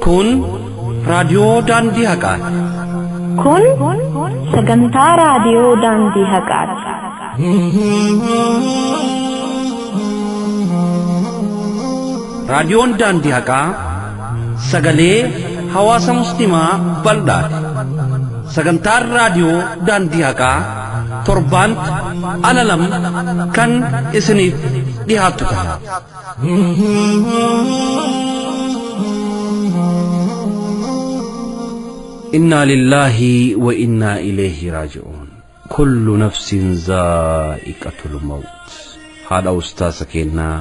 Kun raadiyoo Daandii Haqaati. Kun sagantaa raadiyoo Daandii Haqaati. Raadiyoon Daandii Haqaa sagalee hawaasa Musliimaa bal'aati. Sagantaan raadiyoo Daandii Haqaa torbaanti ala lama kan isiniif dhiyaattu ta'a. Innaa lillaahi wa innaa ilayhi raaji'uun. Kullu nafsin zaa'iqatul mawt. Haadha ustaasa keenyaa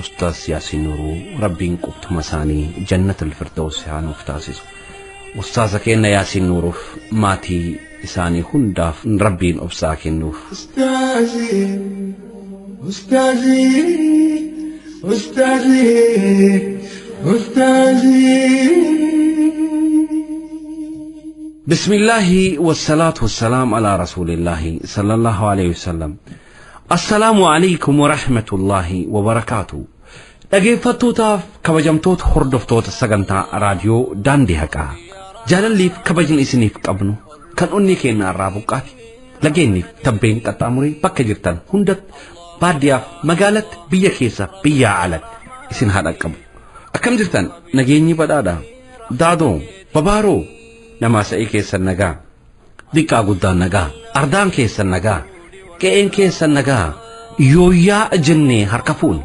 Ustaas Yaasiin Nuruu Rabbiin qubtuma isaanii jannatul firdaus haa nuuf taasisu. Ustaasa keenya Yaasiin Nuruuf maatii isaanii hundaaf Rabbiin obsaa kennuuf. أستاذي أستاذي أستاذي أستاذي بسم الله والصلاة والسلام على رسول الله صلى الله عليه وسلم. السلام عليكم ورحمة الله وبركاته. Dhaggeeffattootaaf kabajamtoota hordoftoota sagantaa raadiyoo Daandii Haqaa. Jaalalliif kabajni isiniif qabnu kan onnee keenya irraa buqqaati. Lageenniif tabbeen qaxxaamuree bakka jirtan hundatti baadiyyaaf magaalatti biyya keessa biyyaa alatti isin haa dhaqqabu. Akkam jirtan nageenyi badhaadha. Daadoo babaaroo namaa sa'ii keessan nagaa. Diqqaa guddaan nagaa. Ardaan keessan nagaa. Qe'een keessan nagaa. Yooyyaa jennee harka fuune.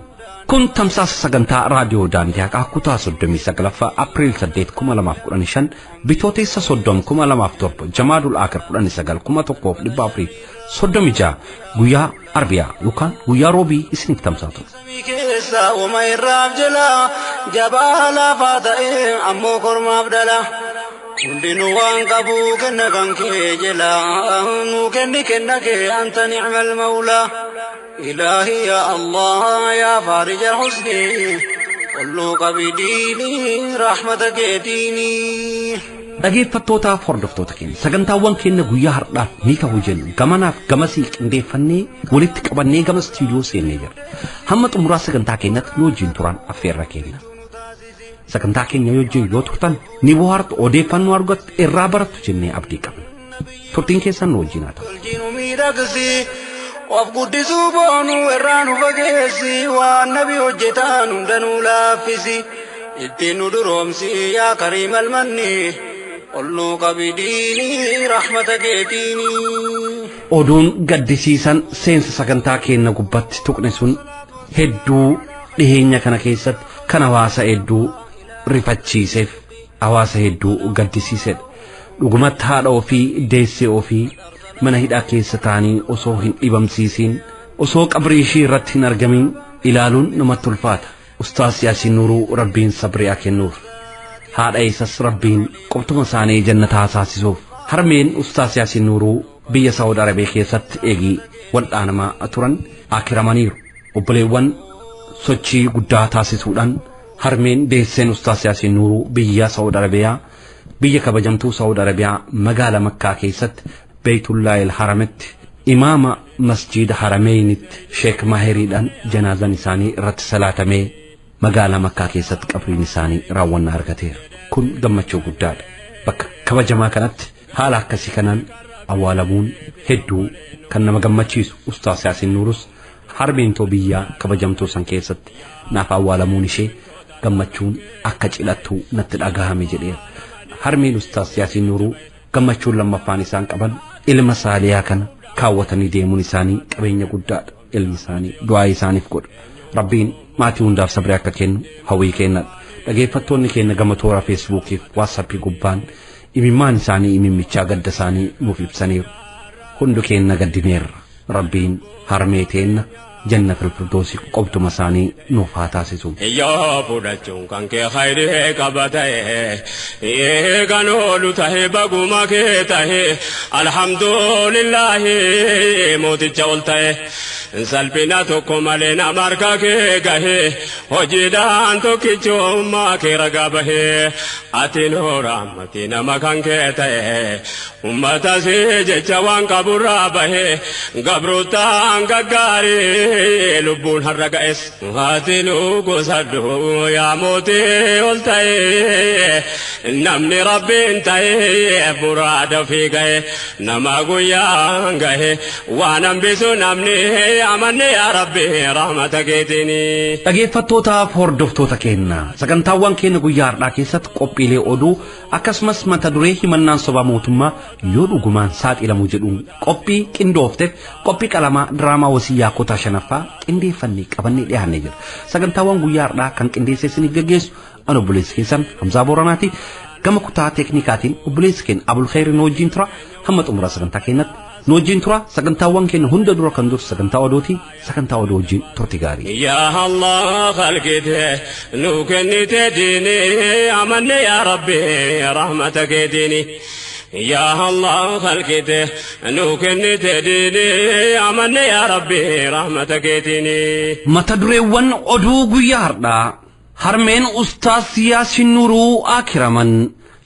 Kun tamsaasa sagantaa raadiyoo Daandii Haqaa kutaa 39ffaa April 8 2015 bitootessa 30 2007 Jamaadul Akar 19 1436 guyyaa Arbiyaa yookaan guyyaa Roobii isiniif tamsaatu. Samii keessa uuma irraaf jala jabaa lafaa ta'e ammoo kormaaf dhala. Hundinuu waan qabu kenna kan kee jala nuu kenni kenna kee anta ni'mal mawlaa. Ilaahi yaa Allah yaa faarija husni qalluu qabi diinii rahmata keetiini. Dhaggeeffattootaaf hordoftoota keenya sagantaawwan keenya guyyaa har'aaf ni ta'u jennu gamanaaf gamasii qindeeffannee walitti qabannee gama istiidiyoo seennee jirra. Hamma xumuraa sagantaa keenyatti nu wajjin turan affeerra keenya. Sagantaa keenya wajjin yoo turtan ni bohaartu odeeffannoo argattu irraa barattu jennee abdii qabna. Turtiin keessan nu wajjin haa ta'u. Tolchiinu miidhagsi of guddisuu boonuu irraa nu fageessi waan nabi hojjetaan hunda nu laaffisi ittiin nu duroomsi yaa kariimal manni ol nuu qabi diinii rahmata keetiini. Oduun gaddisiisan seensa sagantaa keenya gubbatti tuqne sun hedduu dhiheenya kana keessatti kan hawaasa hedduu rifachiiseef hawaasa hedduu gaddisiisedha. Dhugumatti haadha ofii deessee ofii mana hidhaa keessa taa'anii osoo hin dhibamsiisiin osoo qabrii ishii irratti hin argamin ilaaluun namatti ulfaata. Ustaas Yaasiin Nuruu Rabbiin sabrii haa kennuuf. Haadha isas Rabbiin qubtuma isaanii jannata haa taasisuuf. Harmeen Ustaas Yaasiin Nuruu biyya Saawud Arabiyaa keessatti eegii waldhaanamaa turan akiramaniiru. Obboleewwan sochii guddaa taasisuudhaan harmeen deesseen Ustaas Yaasiin Nuruu biyya Saawud Arabiyaa biyya kabajamtuu Saawud Arabiyaa magaala Makkaa keessatti Beeytullaahil Harametti imaama masjiida Harameynitti Sheek Maahiriidhaan janaazaan isaanii irratti salaatamee magaalaa Makkaa keessatti qabriin isaanii raawwannaa argateera. Kun gammachuu guddaadha. Bakka kabajamaa kanatti haala akkasii kanaan awwaalamuun hedduu kan nama gammachiisu Ustaas Yaasiin Nuurus harmeentoo biyyaa kabajamtuu san keessatti naaf awwaalamuun ishee gammachuun akka cidhattuu natti dhagahame jedheera. Harmeen Ustaas Yaasiin Nuuruu gammachuun lammaffaan isaan qaban ilma saaliyaa kana kaawwatanii deemuun isaanii qabeenya guddaadha. Ilmi isaanii du'aa isaaniif godha. Rabbiin maatii hundaaf sabrii akka kennu hawwii kennadha. Dhaggeeffattoonni keenya gama toora feesbuukiif waatsaappii gubbaan imimmaan isaanii imimmichaa gadda isaanii nuuf ibsaniiru. Hundi keenya gaddineerra. Rabbiin harmee teenna jannatul firdoosi qobtuma isaanii nuuf haa taasisu. Yoo fudhachuun kan kee khayrii qaba ta'e kan oolu ta'e baguma kee ta'e alhamdulillahi mooticha ol ta'e. Salphina tokko malee nama harka kee gahe hojiidhaan tokkichummaa kee ragaa bahee ati noora ammati nama kan kee ta'e ummata si jecha waan qaburraa bahe gabruutaan gaggaarii lubbuun har'a ga'es ati nu gosadhu yaa mootii ol ta'e namni rabbiin ta'e muraada ofii ga'e nama guyyaan gahe waan hambisu namni amanne yaa rabbi rahmata keetiini. Dhaggeeffattootaaf hordoftoota keenya sagantaawwan keenya guyyaa har'aa keessatti qophiilee oduu akkasumas mata duree himannaan sobaa mootummaa yoo dhugumaan saaxilamu jedhuun qophii qindoofteef qophii qalamaa diraamaa wasiyyaa kutaa shanaffaa qindeeffannee qabannee dhiyaannee jira. Sagantaawwan guyyaa har'aa kan qindeessee isiniif geggeessu an obboleessi keessan Hamzaa Booranaati. Gama kutaa teeknikaatiin obboleessi keenya Abulkhayri nu wajjin tura hamma xumura sagantaa keenyatti nu wajjin tura sagantaawwan keenya hunda dura kan dursu sagantaa oduuti sagantaa oduu wajjin turti gaarii. يا الله خلقته لو كنت ديني أمني يا ربي رحمتك ديني يا الله خلقته لو كنت ديني أمني يا ربي رحمتك ديني Mata dureewwan oduu guyyaa har'aa harmeen ustaas Yaasiin Nuuruu akiraman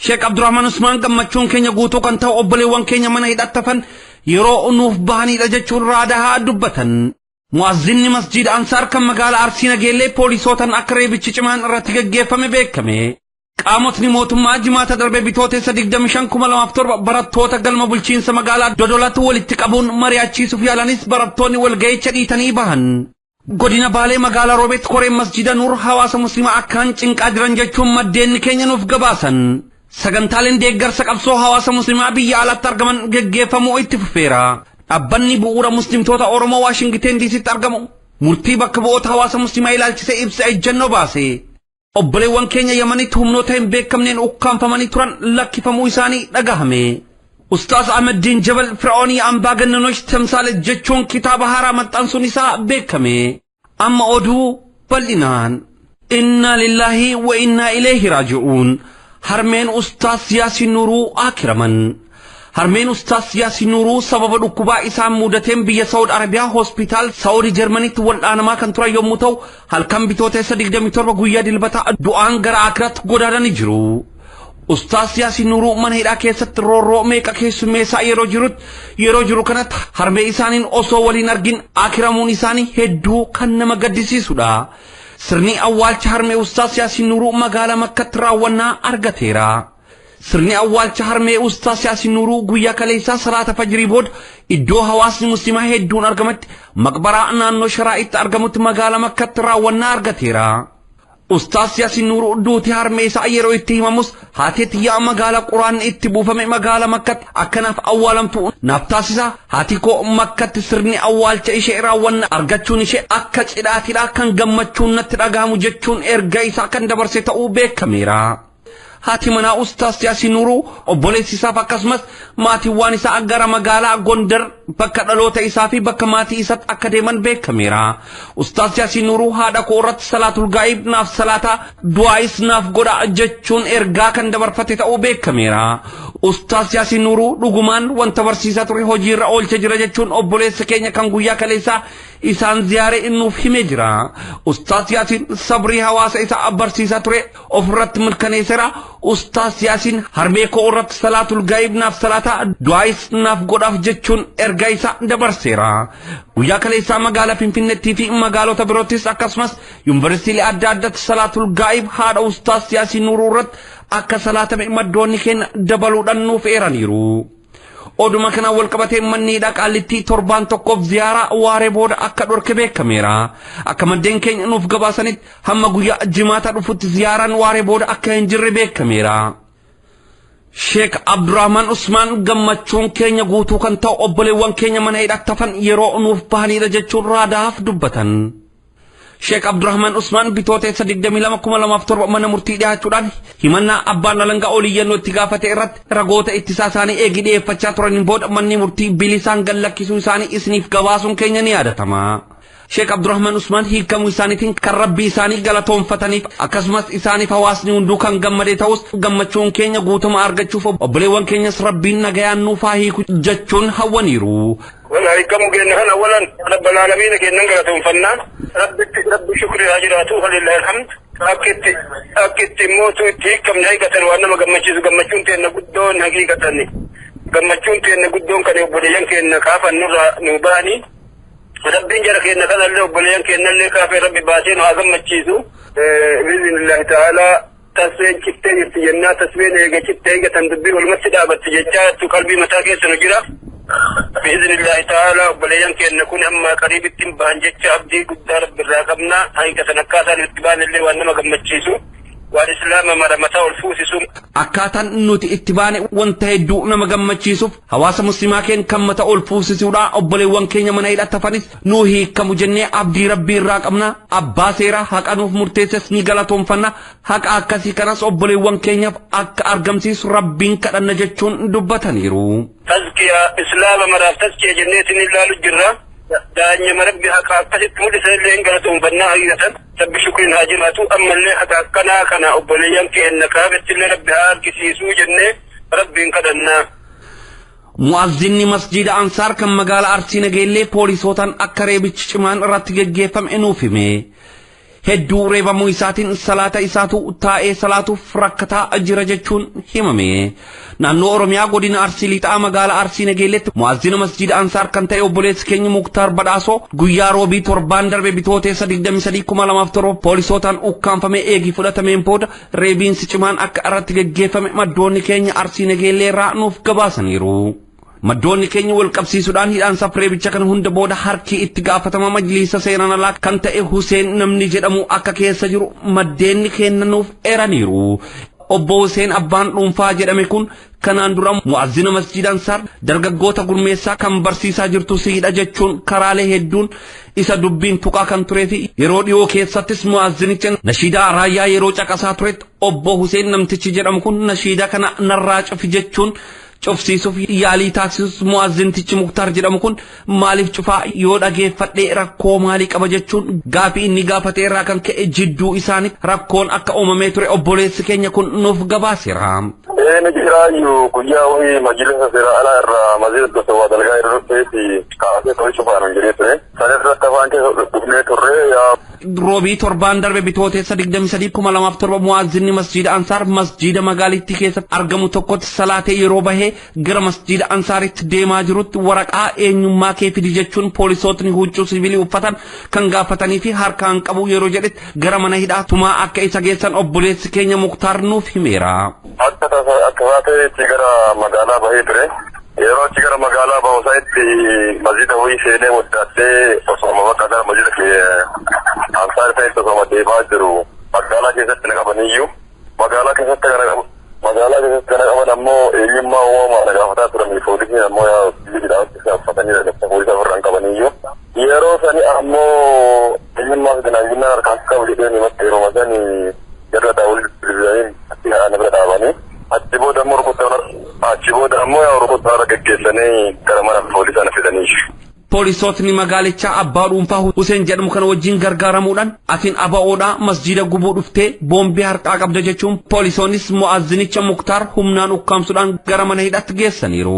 Sheek Abdurrahman Usmaan gammachuun keenya guutuu kan ta'u obboleewwan keenya mana hidhatti hafan yeroo nuuf bahanidha jechuun raadahaa dubbatan. Mu'azzinni masjiida Ansaar kan magaalaa Arsii Nageellee poolisootaan akka reebichi cimaan irratti gaggeeffame beekame. Qaamotni mootummaa jimaata darbe bitootessa 25,2007 barattoota galma bulchiinsa magaalaa Dodolatti walitti qabuun mari'achiisuuf yaalanis barattoonni walga'icha dhiitanii bahan. Godina Baalee magaalaa Roobeet koreen masjida Nuur hawaasa musliimaa akkaan cinqaa jiran jechuun maddeen keenya nuuf gabaasan. Sagantaaleen deeggarsa qabsoo hawaasa musliimaa biyya alaatti argaman geggeeffamuu itti fufeera. Dhaabbanni bu'uura muslimtoota Oromoo Waashingteen DCtti argamu murtii bakka bu'oota hawaasa musliimaa ilaalchisee ibsa ejjennoo baase. Obboleewwan keenya Yamanitti humnoota hin beekamneen ukkaanfamanii turan lakkifamuu isaanii dhagahame. Ustaas Ahmeddiin Jabal Fir'oonii Ambaa Gannanosh Tamsaale jechuun kitaaba haaraa maxxansuun isaa beekame. Amma oduu bal'inaan. Inna lillahi wa inna ilayhi raaji'uun. Harmeen Ustaas Yaasiin Nuuruu akiraman. Harmeen Ustaas Yaasiin Nuuruu sababa dhukkubaa isaan mudateen biyya Saawud Arabiyaa hospitaal Saawudii Jarmaniitti wal'aanamaa kan turan yommuu ta'u halkan bitootessa 27 guyyaa dilbataa du'aan gara akiraatti godaananii jiru. Ustaas Yaasiin Nuuruu mana hidhaa keessatti roorroo meeqa keessummeessaa yeroo jirutti yeroo jiru kanatti harmee isaaniin osoo waliin argin akiramuun isaanii hedduu kan nama gaddisiisudha. Sirni awwaalcha harmee Ustaas Yaasiin Nuuruu magaalaa Makkatti raawwannaa argateera. Sirni awwaalcha harmee Ustaas Yaasiin Nuuruu guyyaa kaleessaa salaata fajrii booda iddoo hawaasni musliimaa hedduun argametti maqbaraa naannoo Sharaa'itti argamutti magaalaa Makkatti raawwannaa argateera. Ustaas Yaasiin Nuuruu duuti harmee isaa yeroo itti himamus haati tiyyaa magaalaa quraan itti buufame magaalaa Makkatti akkanaaf awwaalamtu naaf taasisa. Haati koo Makkatti sirni awwaalcha ishee raawwanna argachuun ishee akka cidhaatidha kan gammachuun natti dhagahamu jechuun erga isaa kan dabarse ta'uu beekameera. Haati manaa Ustaas Yaasiin Nuuruu obboleessi isaaf akkasumas maatiiwwan isaa gara magaalaa Gondar bakka dhaloota isaa fi bakka maatii isaatti akka deeman beekameera. Ustaas Yaasiin Nuuruu haadha koo irratti salaatul gaa'ib naaf salaataa du'aayis naaf godha jechuun ergaa kan dabarfate ta'uu beekameera. Ustaas Yaasiin Nuuruu dhugumaan wanta barsiisaa ture hojiirra oolcha jira jechuun obboleessa keenya kan guyyaa kaleessaa isaan ziyaare nuuf himee jira. Ustaas Yaasiin sabrii hawaasa isaa barsiisaa ture ofirratti mirkaneesseera. Ustaas Yaasiin harmee koo irratti salaatul gaa'ib naaf salaataa du'aayis naaf godhaaf jechuun ergaa isaa dabarseera. Guyyaa kaleessaa magaalaa Finfinneettii fi magaalota biroottis akkasumas yuunivarsiitiilee adda addaatti salaatul gaa'ib haadha Ustaas Yaasiin Nuuruu irratti akka salaatame maddoonni keenya dabaluudhaan nuuf eeraniiru. Oduma kanaan wal qabatee manni hidhaa qaallittii torbaan tokkoof ziyaaraa waaree booda akka dhorke beekameera. Akka maddeen keenya nuuf gabaasanitti hamma guyyaa jimaata dhufutti ziyaaraan waaree booda akka hin jirre beekameera. Sheek Abdurrahman Usmaan gammachuun keenya guutuu kan ta'u obboleewwan keenya mana hidhaatti hafan yeroo nuuf bahanidha jechuun raadaaf dubbatan. Sheek Abdurrahman Usmaan bitootessa 22,2007 mana murtii dhiyaachuudhaan himannaa abbaan alangaa oliyyannoo itti gaafate irratti ragoota ittisaa isaanii eegi dhiyeeffachaa turaniin booda manni murtii bilisaan gad lakkisuu isaanii isiniif gabaasuun keenya ni yaadatama. Sheek Abdurrahman Usmaan hiikamuu isaaniitiin kan rabbii isaanii galatoonfataniif akkasumas isaaniif hawaasni hunduu kan gammade ta'us gammachuun keenya guutuma argachuuf obboleewwan keenyas rabbiin nagayaan nuuf haa hiiku jechuun hawwaniiru. Wala hiikkamuu keenya kana walan rabbal aalamiina kennan galatoonfannaa. Rabbitti rabbi shukri haa jiraatu walillahi alhamd. Akkitti akkitti immoo itti hiikkamne haqiiqatan waan nama gammachiisu gammachuun teenna guddoon haqiiqatan. Gammachuun teenna guddoon kan obboleeyyan keenya kaafan nurraa nu ba'anii. Rabbiin jara keenya kanallee obboleeyyan keenyallee kaafee rabbi baasee nu haa gammachiisu. Biiznillahi ta'aalaa tasbeen cittee jirti jennaa tasbeen eega cittee eegatan dubbii walumatti dhaabatti jechaa qalbii mataa keessa nu jira. Biiznillahi ta'aalaa obboleeyyan keenya kun amma qariibitti hin bahan jecha abdii guddaa rabbirraa qabna. Haqiiqatan akkaataan itti baanillee waan nama gammachiisu. Waan islaama mara mataa ol fuusisu. Akkaataan nuti itti baane wanta hedduu nama gammachiisuuf hawaasa musliimaa keenya kan mata ol fuusisuudha. Obboleewwan keenya mana hidhatti hafanis nu hiikkamu jennee abdii rabbii irraa qabna. Abbaa seeraa haqa nuuf murteesses ni galatoonfanna. Haqa akkasii kanas obboleewwan keenyaaf akka argamsiisu rabbiin kadhanna jechuun dubbataniiru. Tazkiyaa islaama maraaf tazkiya jenneetiin ilaalu jirra. Daanyama rabbi haqa akkasitti mul'isa illee hin galatoonfannaa haqiiqatan. Rabbi shukriin haa jiraatu ammallee haqa akkanaa kana obboleeyyan keenya kaafetti illee rabbi haa argisiisuu jennee rabbiin kadhannaa. Mu'azzinni masjiida Ansaar kan magaalaa Arsii Nageellee poolisootaan akka reebichi cimaan irratti geggeeffame nuuf hime. Hedduu reebamuu isaatiin salaata isaatu taa'ee salaatuuf rakkataa jira jechuun himame. Naannoo Oromiyaa godina Arsii Lixaa magaalaa Arsii Nageelleetti mu'azzina masjiida Ansaar kan ta'e obboleessi keenya Muktaar Badhaasoo guyyaa roobii torbaan darbe bitooteessa 23,2007 poolisootaan ukkaanfamee eegii fudhatameen booda reebiinsi cimaan akka irratti geggeeffame maddoonni keenya Arsii Nageellee irraa nuuf gabaasaniiru. Maddoonni keenya wal qabsiisuudhaan hidhaansaaf reebicha kana hunda booda harki itti gaafatama majliisa seeraan alaa kan ta'e Huseen namni jedhamu akka keessa jiru maddeenni kennanuuf eeraniiru. Obbo Huseen abbaan dhuunfaa jedhame kun kanaan dura mu'azzina masjiida Ansaar dargaggoota gurmeessaa kan barsiisaa jirtu siidha jechuun karaalee hedduun isa dubbiin tuqaa kan turee fi yeroo dhiyoo keessattis mu'azzinicha nashiidaa raayyaa yeroo caqasaa turetti obbo Huseen namtichi jedhamu kun nashiidaa kana narraa cufi jechuun cufsiisuuf yaalii taasisus mu'azzintichi Muktaar jedhamu kun maaliif cufaa yoo dhageeffadhee rakkoo maalii qaba jechuun gaafii inni gaafatee irraa kan ka'e jidduu isaanii rakkoon akka uumamee ture obboleessi keenya kun nuuf gabaaseera. Inni jiraayyuu guyyaa wayii majlisa seera alaa irraa masjida gosa waa dalgaa irra dhufeeti kaasee to'i cufaan hin jiree ture. San irratti afaan keessa dhufnee turre yaa. Roobii torbaan darbe bitooteessa 23,2007 mu'azzinni masjiida Ansaar masjiida magaalittii keessatti argamu tokkotti salaatee yeroo bahee gara masjiida Ansaaritti deemaa jirutti waraqaa eenyummaa kee fidi jechuun poolisootni huccuu siviilii uffatan kan gaafatanii fi harkaan qabu yeroo jedhetti gara mana hidhaa tumaa akka isa geessan obboleessi keenya Muktaar nuuf himeera. Akka taateetti gara magaalaa bahee ture. Yeroo achi gara magaalaa bahu isaatti masjiida wayii seenee waddaattee osoo bakka gara masjiida Ansaar ta'etti osoo deemaa jiru magaalaa keessatti na qabaniyyuu magaalaa keessatti kana qaban magaalaa keessatti kana qaban ammoo eenyummaa uumamaa na gaafataa turanii poolisiin ammoo siviilii uffatanii dhaqabsa poolisa ofirraa hin qabaniyyuu yeroo sani ammoo eenyummaa fidinaan harkaan qabu jedhee himatti yeroo sani jarra daawul bilbilanii achi na bira dhaabanii achi booda ammoo rukuttaa achi booda ammoo yaa rukuttaa irra geggeessanii gara mana poolisaa na fidanii. Poolisootni magaalichaa abbaa dhuunfaa Huseen jedhamu kana wajjin gargaaramuudhaan atiin aba'oodhaa masjiida gubuu dhuftee boombii harkaa qabda jechuun poolisoonnis mu'azzinicha Muktaar humnaan ukkaamsuudhaan gara mana hidhaatti geessaniiru.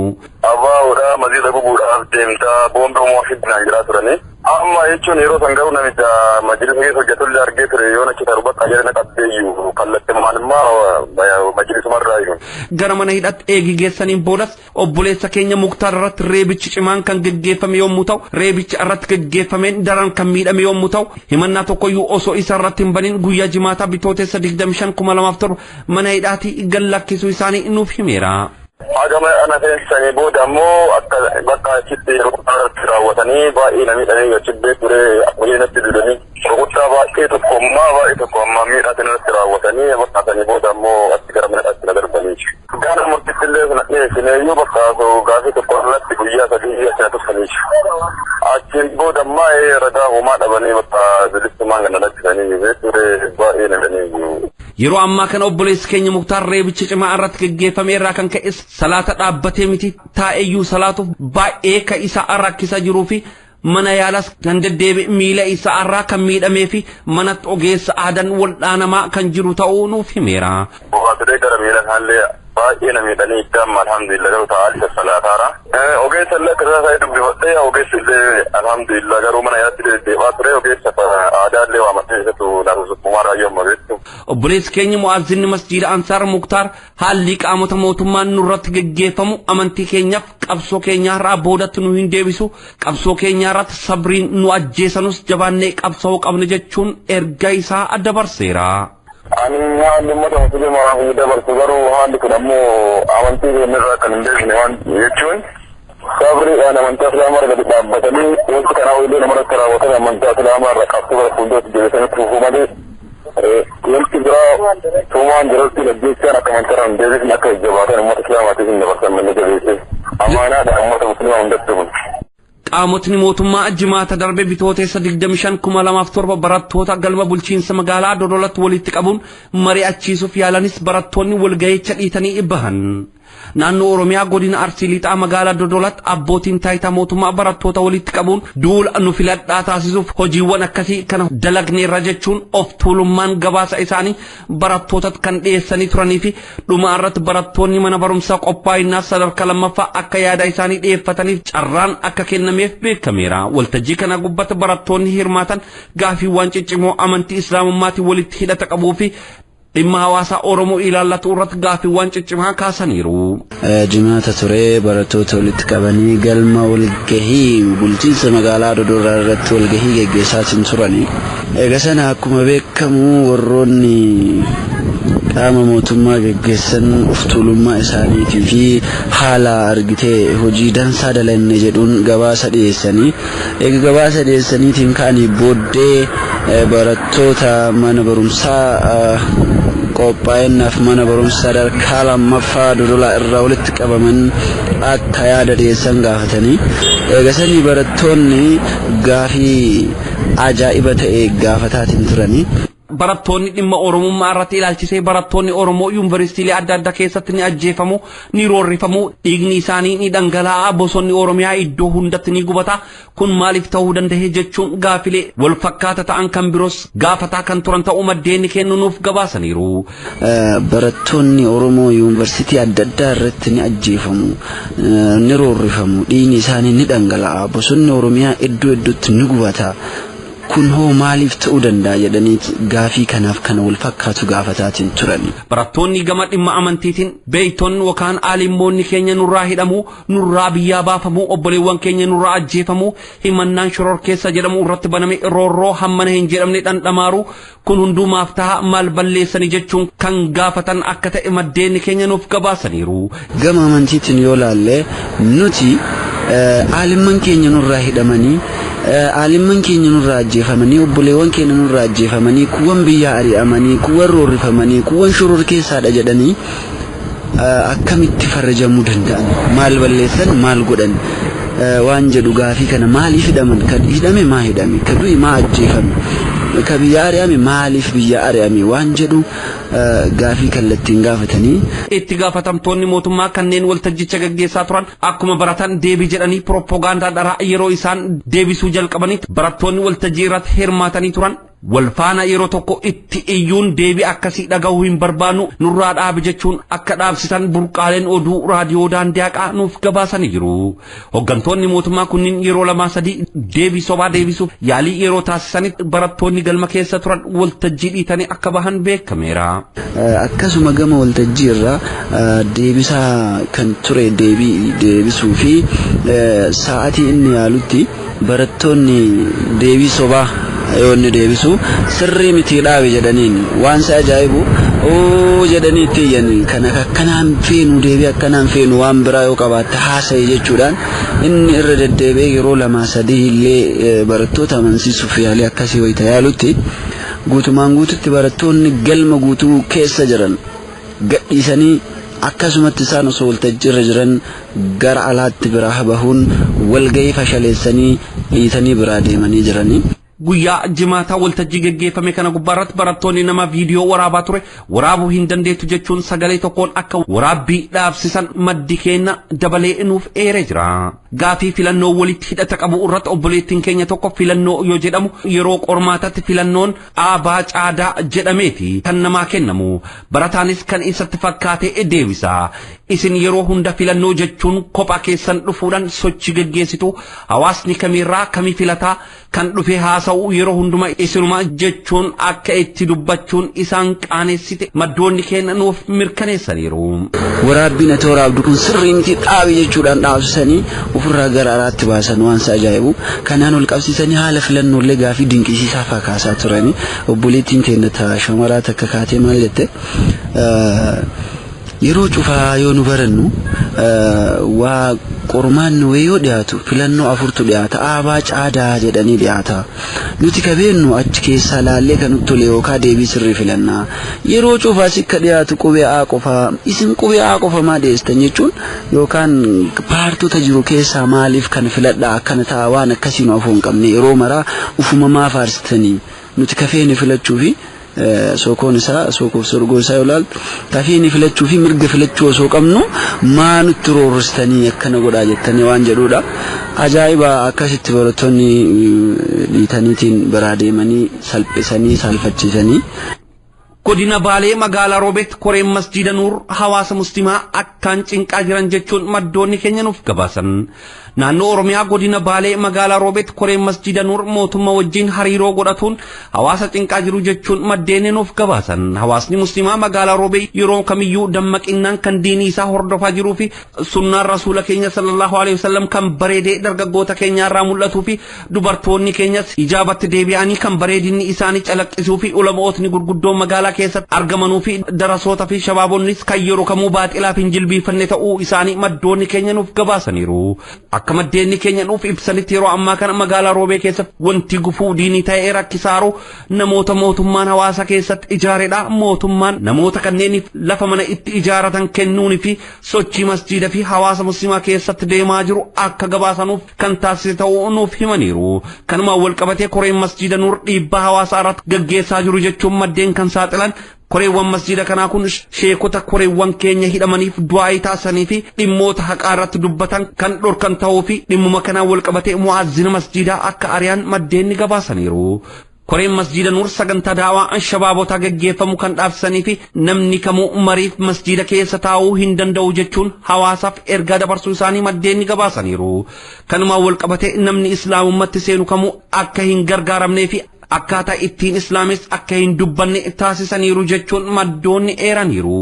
Aba'oodhaa masjiida gubuudhaaf deemtaa boombii homaa fidinaan jiraa turanii. Amma jechuun yeroo san garuu namicha majlisa keessa hojjetullee argee ture yoo nachi taru bakka jedhana qabdeeyyu kallattumaan immoo majlisumarraa jiru. Gara mana hidhaatti eegi geessaniin boodas obboleessa keenya Muktaar irratti reebichi cimaan kan geggeeffame yommuu ta'u reebicha irratti geggeeffameen daran kan miidhame yommuu ta'u himannaa tokkoyyuu osoo isa irratti hin banin guyyaa jimaataa bitooteessa 25,2007 mana hidhaatii gad lakkisuu isaanii nuuf himeera. Hagama ana seensisanii booda ammoo akka bakka achitti rukuttaa irratti raawwatanii baay'ee na miidhanii achitti ture hojii natti dudanii rukuttaa baay'ee tokko ammaa baay'ee tokko ammaa miidhaa irratti raawwatanii bakka sanii booda ammoo achi gara mana hidhaatti na darbanii. Gaana murtitti illee sana dhiyeessineeyyuu bakka gaafii tokko irratti guyyaa sadii achi na tursanii. Achiin booda ammaa ragaa homaa dhabanii bakka bilisummaan gana lakkisanii ture baay'ee na miidhanii. Yeroo ammaa kana obboleessi keenya Muktaar reebicha cimaa irratti geggeeffame irraa kan ka'e salaata dhaabbatee miti taa'eyyuu salaatuuf baay'ee kan isa rakkisaa jiruu fi mana yaalas kan deddeebi'e miila isaa irraa kan miidhamee fi manatti ogeessa aadaan waldhaanamaa kan jiru ta'uu nuuf himeera. Bohaatee gara miila isaallee Baay'ee na miidhanii itti amma alhamdulillah garuu ta'aa salaataara. Ogeessa illee akka isaa dubbifadhee ogeessi illee alhamdulillah garuu mana yaatti deddeebi'aa ture ogeessa aadaa illee waamatee isatu naaf sukkumaa raayyoo amma beektu. Obboleessi keenya mu'azzinni masjiida Ansaar Muktaar haalli qaamota mootummaan nurratti geggeeffamu amantii keenyaaf qabsoo keenya irraa boodatti nu hin deebisu, qabsoo keenya irratti sabriin nu ajjeesanus jabaannee qabsoo qabna jechuun erga isaa dabarseera. Ani haalli uummata musliimaa fi dabarsu garuu haalli kun ammoo amantii keenya irraa kan hin deebine waan jechuun sabriidhaan amantaa islaamaa irra gadi dhaabbatanii wanti kanaa illee namarratti raawwatan amantaa islaamaa irra qabsoo gara fuulduratti deebisanii fufuu malee wanti biraa tuumaan jirutti ajjeechaan akka amantaa irraa hin deebisne akka jajjabaatan uummata islaamaatiif hin dabarsan malee jabeessee amaanaadha uummata musliimaa hundattuu kun. Qaamotni mootummaa jimaata darbe Bitootessa 25 2007 barattoota galma bulchiinsa magaalaa Dodolatti walitti qabuun mari'achiisuuf yaalanis barattoonni walga'icha dhiitanii bahan. Naannoo Oromiyaa godina Arsii Lixaa magaalaa Dodolatti abbootiin taayitaa mootummaa barattoota walitti qabuun duula nu filadhaa taasisuuf hojiiwwan akkasii kana dalagneerra jechuun of tuulummaan gabaasa isaanii barattootatti kan dhiyeessanii turanii fi dhuma irratti barattoonni mana barumsaa qophaa'inaa sadarkaa lammaffaa akka yaada isaanii dhiyeeffataniif carraan akka kennameef beekameera. Waltajjii kana gubbatti barattoonni hirmaatan gaafiiwwan ciccimoo amantii islaamummaatiin walitti hidhata qabuu fi dhimma hawaasaa Oromoo ilaallatu irratti gaaffiiwwan ciccimaa kaasaniiru. Jimaata ture barattoota walitti qabanii galma walgahii bulchiinsa magaalaa Dodolaa irratti walgahii geggeessaatiin turani. Egaa sana akkuma beekamu warroonni qaama mootummaa geggeessan of tuulummaa isaaniitii fi haala argitee hojii dansaa dalanne jedhuun gabaasa dhiyeessanii. Egaa gabaasa dhiyeessaniitiin ka'anii booddee barattoota mana barumsaa qophaa'innaaf mana barumsa sadarkaa lammaffaa Dodolaa irraa walitti qabaman akka yaada dhiyeessan gaafatanii. Egaa sanii barattoonni gaafii ajaa'iba ta'e gaafataatiin turanii. Barattoonni dhimma Oromummaa irratti ilaalchisee barattoonni Oromoo yuunivarsiitiilee adda addaa keessatti ni ajjeefamu, ni roorrifamu, dhiigni isaanii ni dhangala'a, bosonni Oromiyaa iddoo hundatti ni gubata. Kun maaliif ta'uu danda'e jechuun gaafilee wal fakkaata ta'an kan biroos gaafataa kan turan ta'uu maddeen kennu nuuf gabaasaniiru. Barattoonni Oromoo yuunivarsiitii adda addaa irratti ni ajjeefamu, ni roorrifamu, dhiigni isaanii ni dhangala'a, bosonni Oromiyaa iddoo iddootti ni gubata. Kun hoo maaliif ta'uu danda'a jedhanii gaafii kanaaf kana wal fakkaatu gaafataatiin turan. Barattoonni gama dhimma amantiitiin beeytonni yookaan aalimmoonni keenya nurraa hidhamuu, nurraa biyyaa baafamuu, obboleewwan keenya nurraa ajjeefamuu, himannaan shororkeessa jedhamu irratti baname roorroo hammana hin jedhamne dhandhamaaru kun hundumaaf ta'a maal balleessanii jechuun kan gaafatan akka ta'e maddeen keenya nuuf gabaasaniiru. Gama amantiitiin yoo laalle nuti aalimman keenya nurraa hidhamanii, aalimman keenya nurraa ajjeefamanii, obboleewwan keenya nurraa ajjeefamanii, kuuwwan biyyaa ari'amanii, kuuwwan roorrifamanii, kuuwwan shororkeessaadha jedhanii akkamitti farrajamuu danda'an? Maal balleessan? Maal godhan? Waan jedhu gaafii kana maaliif hidhaman? Kan hidhame maa hidhame? Kan du'e maa ajjeefame? Kan biyya ari'ame maaliif biyya ari'ame? Waan jedhu gaafii kallattiin gaafatanii. Itti gaafatamtoonni mootummaa kanneen waltajjicha gaggeessaa turan akkuma baratan deebii jedhanii pirooppogaandaa dharaa yeroo isaan deebisuu jalqabanitti barattoonni waltajjii irratti hirmaatanii turan wal faana yeroo tokko itti iyyuun deebii akkasii dhagahuu hin barbaannu nurraa dhaabi jechuun akka dhaabsisan burqaaleen oduu raadiyoo daandii haqaa nuuf gabaasanii jiru. Hooggantoonni mootummaa kunniin yeroo 2-3 deebii sobaa deebisuuf yaalii yeroo taasisanitti barattoonni galma keessa turan waltajjii dhiitanii akka bahan beekameera. Akkasuma gama waltajjii irraa deebisaa kan ture deebii deebisuu fi sa'aatii inni yaalutti barattoonni deebii sobaa yoo inni deebisu sirrii miti dhaabe jedhaniin waan isa ajaa'ibu oo jedhanii itti iyyan kan akkanaan feenu deebii akkanaan feenu waan biraa yoo qabaatte haasa'e jechuudhaan inni irra deddeebi'ee yeroo 2-3 illee barattoota amansiisuuf yaalii akkasii wayita yaalutti guutumaan guututti barattoonni galma guutuu keessa jiran gadhiisanii akkasumatti isaan osoo waltajjii irra jiran gara alaatti biraa bahuun walgahii fashaleessanii dhiitanii biraa deemanii jiranii. Guyyaa jimaataa waltajjii geggeeffame kana gubbaarratti barattoonni nama viidiyoo waraabaa ture waraabuu hin dandeettu jechuun sagalee tokkoon akka waraabbii dhaabsisan maddi keenya dabalee nuuf eeree jira. Gaafii filannoo walitti hidhata qabu irratti obboleettiin keenya tokko filannoo yoo jedhamu yeroo qormaatatti filannoon aabaa caadaa jedhameeti kan namaa kennamu. Barataanis kan isatti fakkaate deebisa. Isin yeroo hunda filannoo jechuun kophaa keessan dhufuudhaan sochii geggeessitu hawaasni kamiirraa kamii filataa kan dhufe haasa'u yeroo hunduma isinuma jechuun akka itti dubbachuun isaan qaanessite maddoonni keenya nuuf mirkaneessaniiru. Waraabbiin ati waraabdu kun sirrii miti dhaabi jechuudhaan dhaabsisanii ofirraa gara alaatti baasan waan isa ajaa'ibu. Kanaan ol qabsiisanii haala filannoolee gaafii dinqisiisaa fa'aa kaasaa turanii obboleettiin teenya ta shamaraa takka kaatee maal jette yeroo cufaa yoo nu barannu waa qormaanni wayii yoo dhiyaatu filannoo afurtu dhiyaata aabaa caadaa jedhanii dhiyaata nuti ka beennu achi keessaa laallee kan nutti tole yookaan deebii sirrii filannaa yeroo cufaa sikka dhiyaatu qubee A qofaa isin qubee A qofa maa dhiyeessitan jechuun yookaan paartota jiru keessaa maaliif kan filadhaa akkana ta'a waan akkasii nu afoo hin qabne yeroo maraa ufuma maa faarsitanii nuti kafeeni filachuu fi sookoon isaa sookoof sorgoo isaa yoo ilaaltu kafeeni filachuu fi mirga filachuu osoo qabnu maa nutti roorristanii akkana godhaa jettanii waan jedhudha. Ajaa'iba akkasitti barattoonni dhiitaniitiin biraa deemanii salphisanii saalfachiisanii. Godina Baalee magaalaa Roobeetti koreen masjiida Nuur hawaasa musliimaa akkaan cinqaa jiran jechuun maddoonni keenya nuuf gabaasan. Naannoo Oromiyaa godina Baalee magaalaa Roobeetti koreen masjiida Nuur mootummaa wajjin hariiroo godhatuun hawaasa cinqaa jiru jechuun maddeen nuuf gabaasan. Hawaasni musliimaa magaalaa Roobee yeroo kamiyyuu dammaqinnaan kan diinii isaa hordofaa jiruu fi sunnaan rasuula keenya sallallahu alaihi wasallam kan bareedee dargaggoota keenya irraa mul'atuu fi dubartoonni keenyas hijaabatti deebi'anii kan bareedinni isaanii calaqqisuu fi ulamootni gurguddoon magaalaa keessatti argamanuu fi darasoota fi shabaabonnis kan yeroo kamuu baaxilaaf hin jilbiifanne ta'uu isaanii maddoonni keenya nuuf gabaasaniiru. Akka maddeenni keenya nuuf ibsanitti yeroo ammaa kana magaalaa Roobee keessatti wanti gufuu diinii ta'ee rakkisaaru namoota mootummaan hawaasa keessatti ijaaredha. Mootummaan namoota kanneeniif lafa mana itti ijaaratan kennuunii fi sochii masjiida fi hawaasa musliimaa keessatti deemaa jiru akka gabaasanuuf kan taasise ta'uu nuuf himaniiru. Kanumaan wal qabatee koreen masjiida Nuur dhiibbaa hawaasaa irratti gaggeessaa jiru jechuun maddeen kan saaxilan koreewwan masjiida kanaa kun sheekota koreewwan keenya hidhamaniif du'aa taasisanii fi dhimmoota haqaa irratti dubbatan kan dhorkan ta'uu fi dhimmuma kanaan wal qabatee mu'aazzina masjiidaa akka ari'an maddeen ni gabaasaniiru. Koreen masjiida Nuur sagantaa daawaa shabaabotaa gaggeeffamu kan dhaabsisanii fi namni kamuu mariif masjiida keessa taa'uu hin danda'u jechuun hawaasaaf ergaa dabarsuu isaanii maddeen ni gabaasaniiru. Kanumaan wal qabatee namni islaamummaatti seenu kamuu akka hin gargaaramnee fi akkaataa ittiin islaamis akka hin dubbanne taasisaniiru jechuun maddoonni eeraniiru.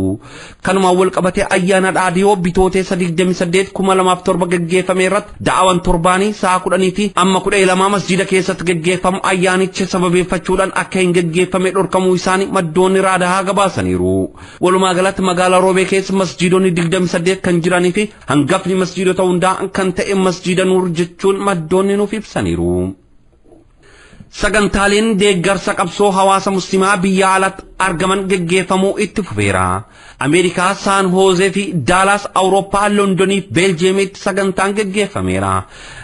Kanumaan wal qabatee ayyaana dhaadhiyoo bitootessa 28 2007 gaggeeffame irratti da'awan torbaanii sa'a 10 fi amma 12 masjiida keessatti gaggeeffamu ayyaanicha sababeeffachuudhaan akka hin gaggeeffame dhorkamuu isaanii maddoonni raadahaa gabaasaniiru. Walumaa galatti magaalaa Roobee keessa masjiidonni 28 kan jiranii fi hangafni masjiidota hundaa kan ta'e masjiida Nuur jechuun maddoonni nuuf ibsaniiru. Sagantaaleen deeggarsa qabsoo hawaasa musliimaa biyya alaatti argaman gaggeeffamuu itti fufeera. Ameerikaa Saan Hoozee fi Daalaas Awurooppaa Londonii fi Beeljeemitti sagantaan gaggeeffameera.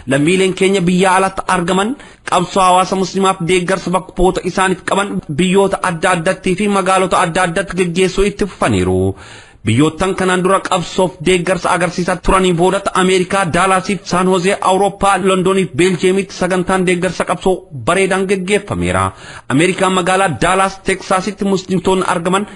Lammiileen keenya biyya alaatti argaman qabsoo hawaasa musliimaaf deeggarsa bakkoota isaaniif qaban biyyoota adda addaatti fi magaalota adda addaatti gaggeessuu itti fufaniiru. Biyyoottan kanaan dura qabsoof deeggarsa agarsiisaa turanii boodatti Ameerikaa, Daalaasiif, Saan Hozee, Awurooppaa, Londoniif Beeljeemitti sagantaan deeggarsa qabsoo bareedaan gaggeeffameera. Ameerikaa magaalaa Daalaas, Teksaasitti muslimtoonni argaman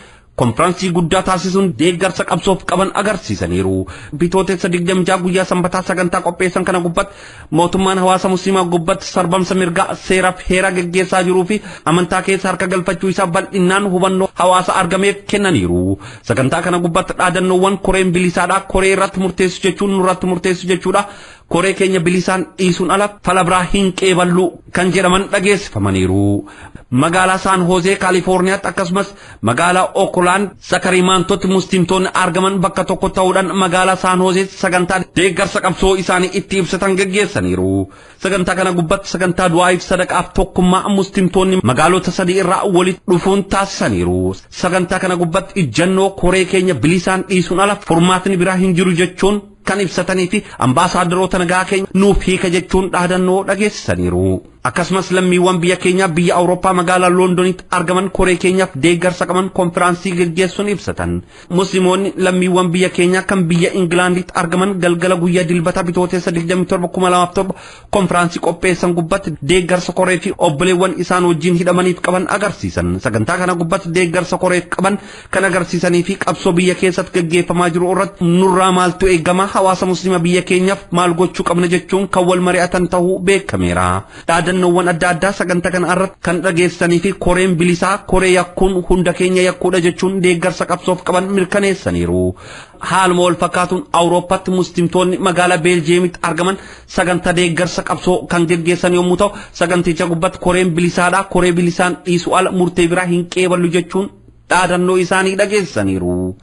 konfiraansii guddaa taasisuun deeggarsa qabsoof qaban agarsiisaniiru. Bitootessa 26 guyyaa sanbataa sagantaa qopheessan kana gubbatti mootummaan hawaasa musliimaa gubbatti sarbamsa mirgaa seeraaf heera gaggeessaa jiruu fi amantaa keessa harka galfachuu isaa bal'inaan hubannoo hawaasa argameef kennaniiru. Sagantaa kana gubbatti dhaadannoowwan koreen bilisaadhaa koree irratti murteessu jechuun nurratti murteessu jechuudha. Koree keenya bilisaan dhiisuun ala fala biraa hin qeeballu kan jedhaman dhageessifamaniiru. Magaalaa Saan Hozee Kaalifoorniyaatti akkasumas magaalaa Ookland Sakarimaantotti muslimtoonni argaman bakka tokko ta'uudhaan magaalaa Saan Hozee sagantaa deeggarsa qabsoo isaanii itti ibsatan gaggeessaniiru. Sagantaa kana gubbatti sagantaa du'aa'iif sadaqaaf tokkummaa muslimtoonni magaalota sadii irraa walitti dhufuun taasisaniiru. Sagantaa kana gubbatti ijjannoo koree keenya bilisaan dhiisuun ala furmaatni biraa hin jiru jechuun kan ibsatanii fi ambaasaadarota nagaa keenya nuuf hiika jechuun dhaadannoo dhageessisaniiru. Akkasumas lammiiwwan biyya keenyaa biyya Awurooppaa magaalaa Loondonitti argaman koree keenyaaf deeggarsa qaban konfiraansii geggeessuun ibsatan. Musliimoonni lammiiwwan biyya keenyaa kan biyya Ingilaanditti argaman galgala guyyaa Dilbata Bitootessa 27,2007 konfiraansii qopheessan gubbatti deeggarsa koree fi obboleewwan isaan wajjin hidhamaniif qaban agarsiisan. Sagantaa kana gubbatti deeggarsa koreef qaban kan agarsiisanii fi qabsoo biyya keessatti geggeeffamaa jiru irratti nurraa maaltu eegama, hawaasa musliima biyya keenyaaf maal gochuu qabna jechuun kan wal mari'atan ta'uu beekameera. Dhaadannoowwan adda addaa sagantaa kana irratti kan dhageessanii fi koreen bilisaa koree yakkuun hunda keenya yakkuudha jechuun deeggarsa qabsoof qaban mirkaneessaniiru. Haaluma wal fakkaatuun Awurooppaatti muslimtoonni magaalaa Beeljeemitti argaman sagantaa deeggarsa qabsoo kan geggeessan yommuu ta'u, saganticha gubbatti koreen bilisaadha, koree bilisaan dhiisuu ala murtee biraa hin qeeballu jechuun dhaadannoo isaanii dhageessaniiru.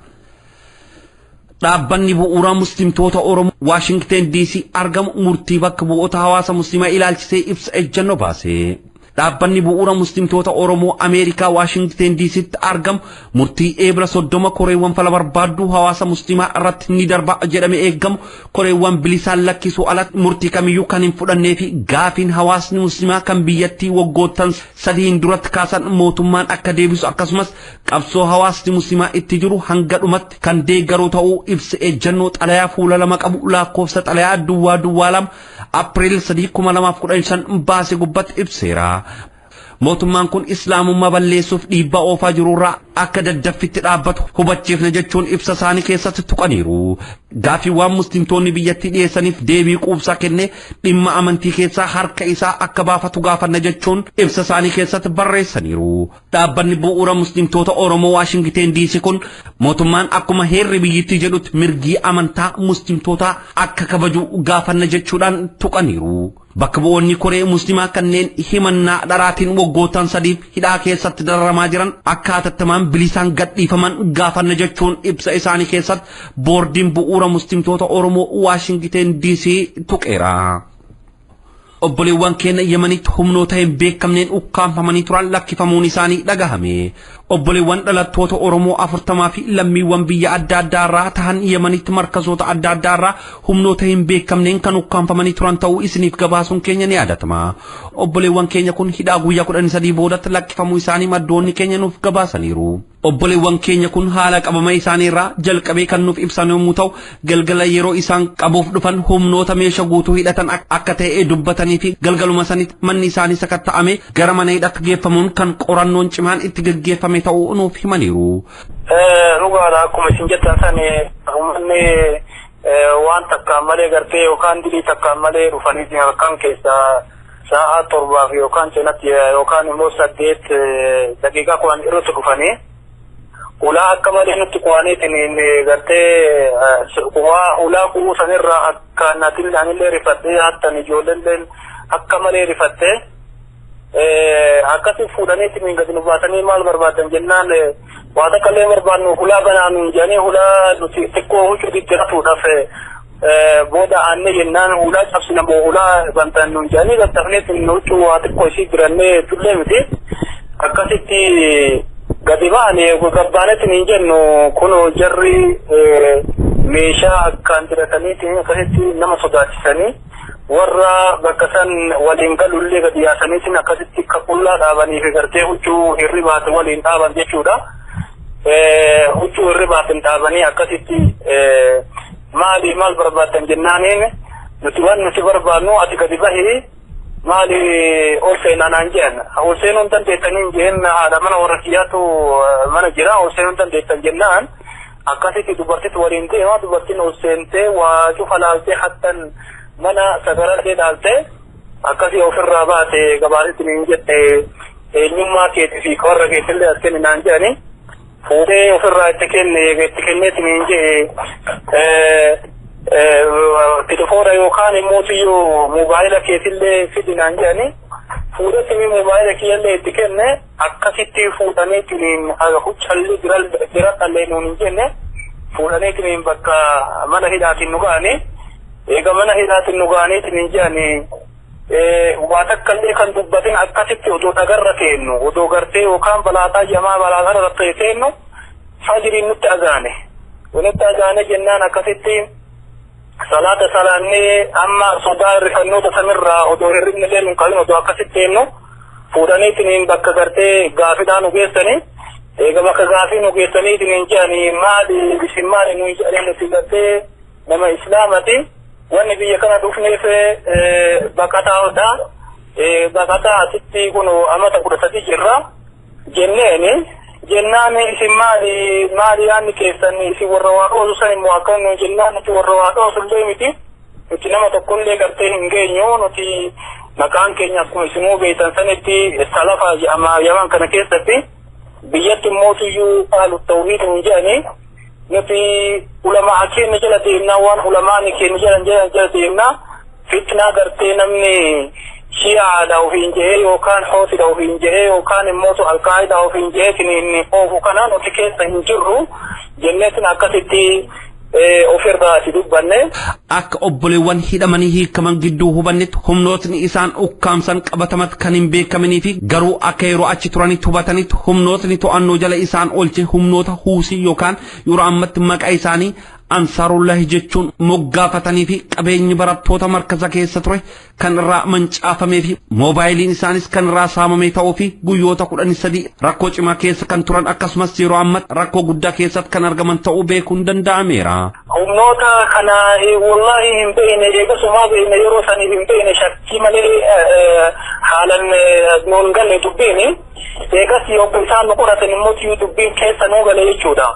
Dhaabbanni bu'uuraa muslimtoota Oromoo Waashingteen DC argamu murtii bakka bu'oota hawaasa muslimaa ilaalchisee ibsa ejjennoo baase. Dhaabbanni bu'uura muslimtoota Oromoo Ameerikaa Waashingteen DCtti argamu murtii Eebila 30 koreewwan fala barbaadduu hawaasa muslimaa irratti ni darba jedhame eeggamu koreewwan bilisaan lakkisuu alatti murtii kamiyyuu kan hin fudhannee fi gaafiin hawaasni muslimaa kan biyyattii waggoottan sadiin duratti kaasan mootummaan akka deebisu akkasumas qabsoo hawaasni muslimaa itti jiru hanga dhumatti kan deeggaru ta'uu ibsa ejjennoo xalayaa fuula 2 qabu lakkoofsa xalayaa 002 April 3, 2015 baase gubbatti ibseera. Mootummaan kun islaamummaa balleessuuf dhiibbaa oofaa jirurraa akka daddaffitti dhaabbatu hubachiifna jechuun ibsa isaanii keessatti tuqaniiru. Gaaffiiwwan muslimtoonni biyyattii dhiyeessaniif deebii quubsaa kennee dhimma amantii keessaa harka isaa akka baafatu gaafanna jechuun ibsa isaanii keessatti barreessaniiru. Dhaabbanni bu'uura muslimtoota Oromoo Waashingteen DC kun mootummaan akkuma heerri biyyattii jedhutti mirgii amantaa muslimtootaa akka kabaju gaafanna jechuudhaan tuqaniiru. Bakka bu'oonni koree muslimaa kanneen himannaa dharaatiin waggoottan sadiif hidhaa keessatti dararamaa jiran akka hatattamaan bilisaan gadhiifaman gaafanna jechuun ibsa isaanii keessatti boordiin bu'uura muslimtoota Oromoo Waashingteen DC tuqeera. Obboleewwan keenya Yemenitti humnoota hin beekamneen ukkaanfamanii turan lakkifamuun isaanii dhagahame. Obboleewwan dhalattoota Oromoo 40 fi lammiiwwan biyya adda addaa irraa tahan Yemenitti markazoota adda addaa irraa humnoota hin beekamneen kan ukkaanfamanii turan ta'uu isiniif gabaasuun keenya ni yaadatama. Obboleewwan keenya kun hidhaa guyyaa 13 boodatti lakkifamuu isaanii maddoonni keenya nuuf gabaasaniiru. Obboleewwan keenya kun haala qabama isaanii irraa jalqabee kan nuuf ibsan yommuu ta'u, galgala yeroo isaan qabuuf dhufan humnoota meeshaa guutuu hidhatan akka ta'e dubbatanii fi galgaluma sanitti manni isaanii sakatta'ame gara mana hidhaatti geeffamuun kan qorannoon cimaan itti gaggeeffame ta'uu nuuf himaniiru. Dhugaadha, akkuma isin jettan san uummanni waan takkaan malee gartee yookaan dilii takkaan malee dhufanii halkan keessaa sa'a 7 yookaan cinatti yookaan immoo 8 daqiiqaa 10 irratti dhufanii ulaa akka malee nutti qo'aniitiin gartee ulaa qubuu sanirraa akka natiin anillee rifattee hattan ijoolleen akka malee rifattee akkasi fuudhaniitiin gadi nu baasanii maal barbaadan jennaan waa takka illee barbaannu hulaa banaa nuun jedhanii hulaa nuti xiqqoo huccuu diddiratuudhaaf booda aanne jennaan hulaa cabsina moo hulaa bantan nuun jedhanii gattafneetiin huccuu waa xiqqoo isii dirannee tullee miti akkasitti gadi baane gabbaanetti hin jennu kun jarri meeshaa akkaan dirataniitiin akkasitti nama sodaachisanii warra bakka san waliin galullee gadi yaasaniitiin akkasitti kaqullaa dhaabanii fi gartee huccuu hirribaate waliin dhaaban jechuudha. Huccuu hirribaatin dhaabanii akkasitti maali maal barbaaddan jennaaniin nuti waan nuti barbaadnu ati gadi bahii maali ol seenaa naan jedhan. Ol seenuun dandeettaniin jeen haadha mana warra kiyyaatu mana jira ol seenuun dandeettan jennaan akkasitti dubartitu waliin deema dubartiin ol seentee waa cufa laaltee hattan mana sagarallee laaltee akkasii ofirraa baate gabaasitti niin jette eenyummaa keetii fi warra keetillee as kenni naan jedhani fuudhee ofirraa itti kenne itti kenneeti niin jedhe telefoona yookaan immoo tiyyuu moobaayila keetillee fidi naan jedhani fuudhetti moobaayila kiyyallee itti kenne akkasitti fuudhaniitiin huccallee jiradhallee nuun hin jenne fuudhaniitiin bakka mana hidhaatiin nu ga'anii eega mana hidhaatiin nu ga'aniitiin hin jedhani waa takkallee kan dubbatin akkasitti odoo dhagarra keennu odoo gartee yookaan balaataa jamaa balaataa irra keennu fajiriin nutti azaane nutti azaane jennaan akkasitti Salaata salaannee amma sodaa hirrifannoota sanirraa odoo hirribni illee nun qabin odoo akkasitti eenyu fuudhaniitiin bakka gartee gaafidhaa nu geessanii. Eega bakka gaafii nu geessaniitiin jedhanii maali isin maali nu jedhanii nuti gartee nama islaamati wanni biyya kana dhufneef baqataadha. Baqataa asitti kun amata 13 jirra jenneeni jennaan isin maali maali yaanni keessan isin warra waa dhoosu san immoo akkam nu jennaan nuti warra waa dhoosu illee miti nuti nama tokkollee gartee hin geenyu nuti maqaan keenya akkuma isinuu beektan sanitti salafa jedhama Yaman kana keessatti biyyatti mootiyyuu qaalu tawhiid hin jedhani nuti ulamaa keenya jala deemnaa waan ulamaan keenya jala deemnaa fitnaa gartee namni shi'aadha ofiin jedhee yookaan hoosidha ofiin jedhee yookaan immoo alqaa'idaa ofiin jedhee inni oofu kana nuti keessa hin jirru jenneetin akkasitti ofirraa si dubbanne. Akka obboleewwan hidhamanii hiikaman gidduu hubannetti humnootni isaan ukkaamsan qabatamat kan hin beekaminii fi garuu akka yeroo achi turanitti hubatanitti humnootni to'annoo jala isaan oolche humnoota huusii yookaan yeroo ammatti maqaa isaanii Ansaarullahi jechuun moggaafatanii fi qabeenyi barattoota markaza keessa ture kan irraa mancaafamee fi moobaayiliin isaanis kan irraa saamamee ta'uu fi guyyoota 13 rakkoo cimaa keessa kan turan akkasumas yeroo ammatti rakkoo guddaa keessatti kan argaman ta'uu beekuun danda'ameera. Humnoota kana wallahi hin beekne eegasumaa beekne yeroo sanii hin beekne shakkii malee haalan nuun galle dubbiini eegas yoo isaan nu qoratan immoo dubbiin keessa nuu gale jechuudha.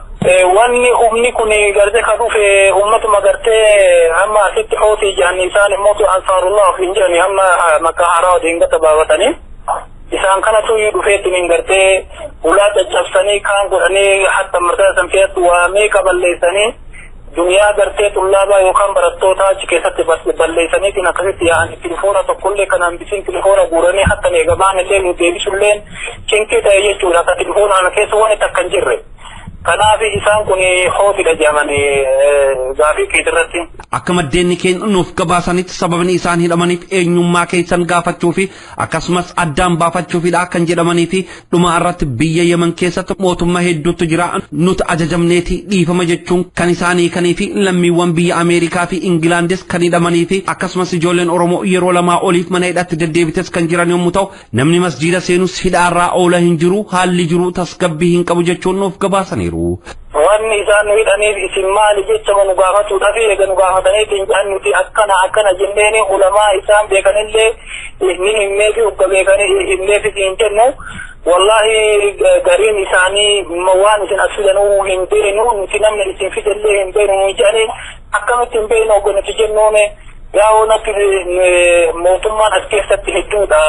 Wanni humni kun gartee ka dhufe ummatuma gartee amma asitti hootii jedhanii isaan immoo ansaarullah ofiin jedhanii amma maqaa haaraa waliin gata baafatanii isaan kanatu dhufeetiin gartee ulaa caccabsanii kaan godhanii hatta marsaa san keessatti waa meeqa balleessanii duniyaa gartee tullaabaa yookaan barattoota achi keessatti balleessaniitiin akkasitti yaa'anii tilifoona tokkollee kan hambisiin tilifoona guuranii hatta eegamaan illee nu deebisulleen cinqii ta'e jechuudha akka tilifoonaan keessa waan takka hin jirre. Kanaaf isaan kun hootidha jedhamanii gaafii keetirratti. Akka maddeenni keenya nuuf gabaasanitti sababni isaan hidhamaniif eenyummaa keessan gaafachuu fi akkasumas addaan baafachuufidha kan jedhamanii fi dhuma irratti biyya Yemen keessatti mootummaa hedduutu jira nuti ajajamneeti dhiifama jechuun kan isaanii kanii fi lammiiwwan biyya Ameerikaa fi Ingilaandis kan hidhamanii fi akkasumas ijoolleen Oromoo yeroo lamaa oliif mana hidhatti deddeebites kan jiran yommuu ta'u namni masjiida seenus hidhaarraa oola hin jiru haalli jiru tasgabbii hin qabu jechuun nuuf gabaasaniiru. Wanni isaan nu hidhaniif isin maali jecha nu gaafatuudhaaf eega nu gaafataniitiin jedhan nuti akkana akkana jenneeni ulamaa isaan beekanillee ni himneefi hogga beekanii himneefi hin jennu wallahi gariin isaanii waan isin as fidanuu hin beenu nuti namni isin fidellee hin beenu nu jedhanii akkamitti hin beenu hogga nuti jennuun yaa'oo natti mootummaan as keessatti hedduudha.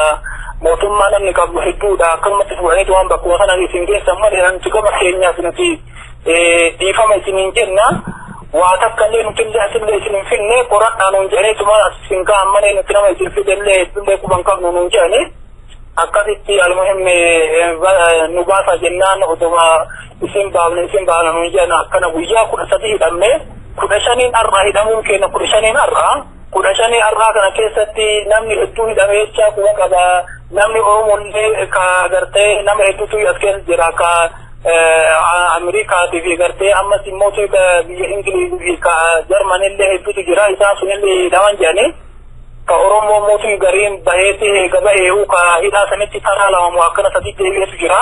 Mootummaa namni qabu hedduudha akkanumatti fuudhaniitu waan bakkuma kana isin geessan malee nuti gama keenyaaf nuti dhiifama isiniin jenna waa takka illee nuti illee asillee isin hin finne qoradhaa nuun jedhaniituma as isin ka'an malee nuti nama isin fidellee hedduullee quban qabnu nuun jedhani akkasitti almuhim nu baasa jennaan otuma isin baafne nuun jedhan akkana guyyaa 13 hidhamne 15 har'a hidhamuun keenya 15 har'a 15 har'aa kana keessatti namni hedduu hidhamee jechaa quba qaba. Namni Oromollee ka gartee nama hedduutu as keessa jira ka Ameerikaatii fi gartee ammas immoo biyya Ingilizii fi ka Jarmanillee hedduutu jira isaan sunillee hidhaman jedhanii ka Oromoo mootum gariin baheeti eega baheehu ka hidhaa sanitti karaa lama akkana sadi deebi'etu jira.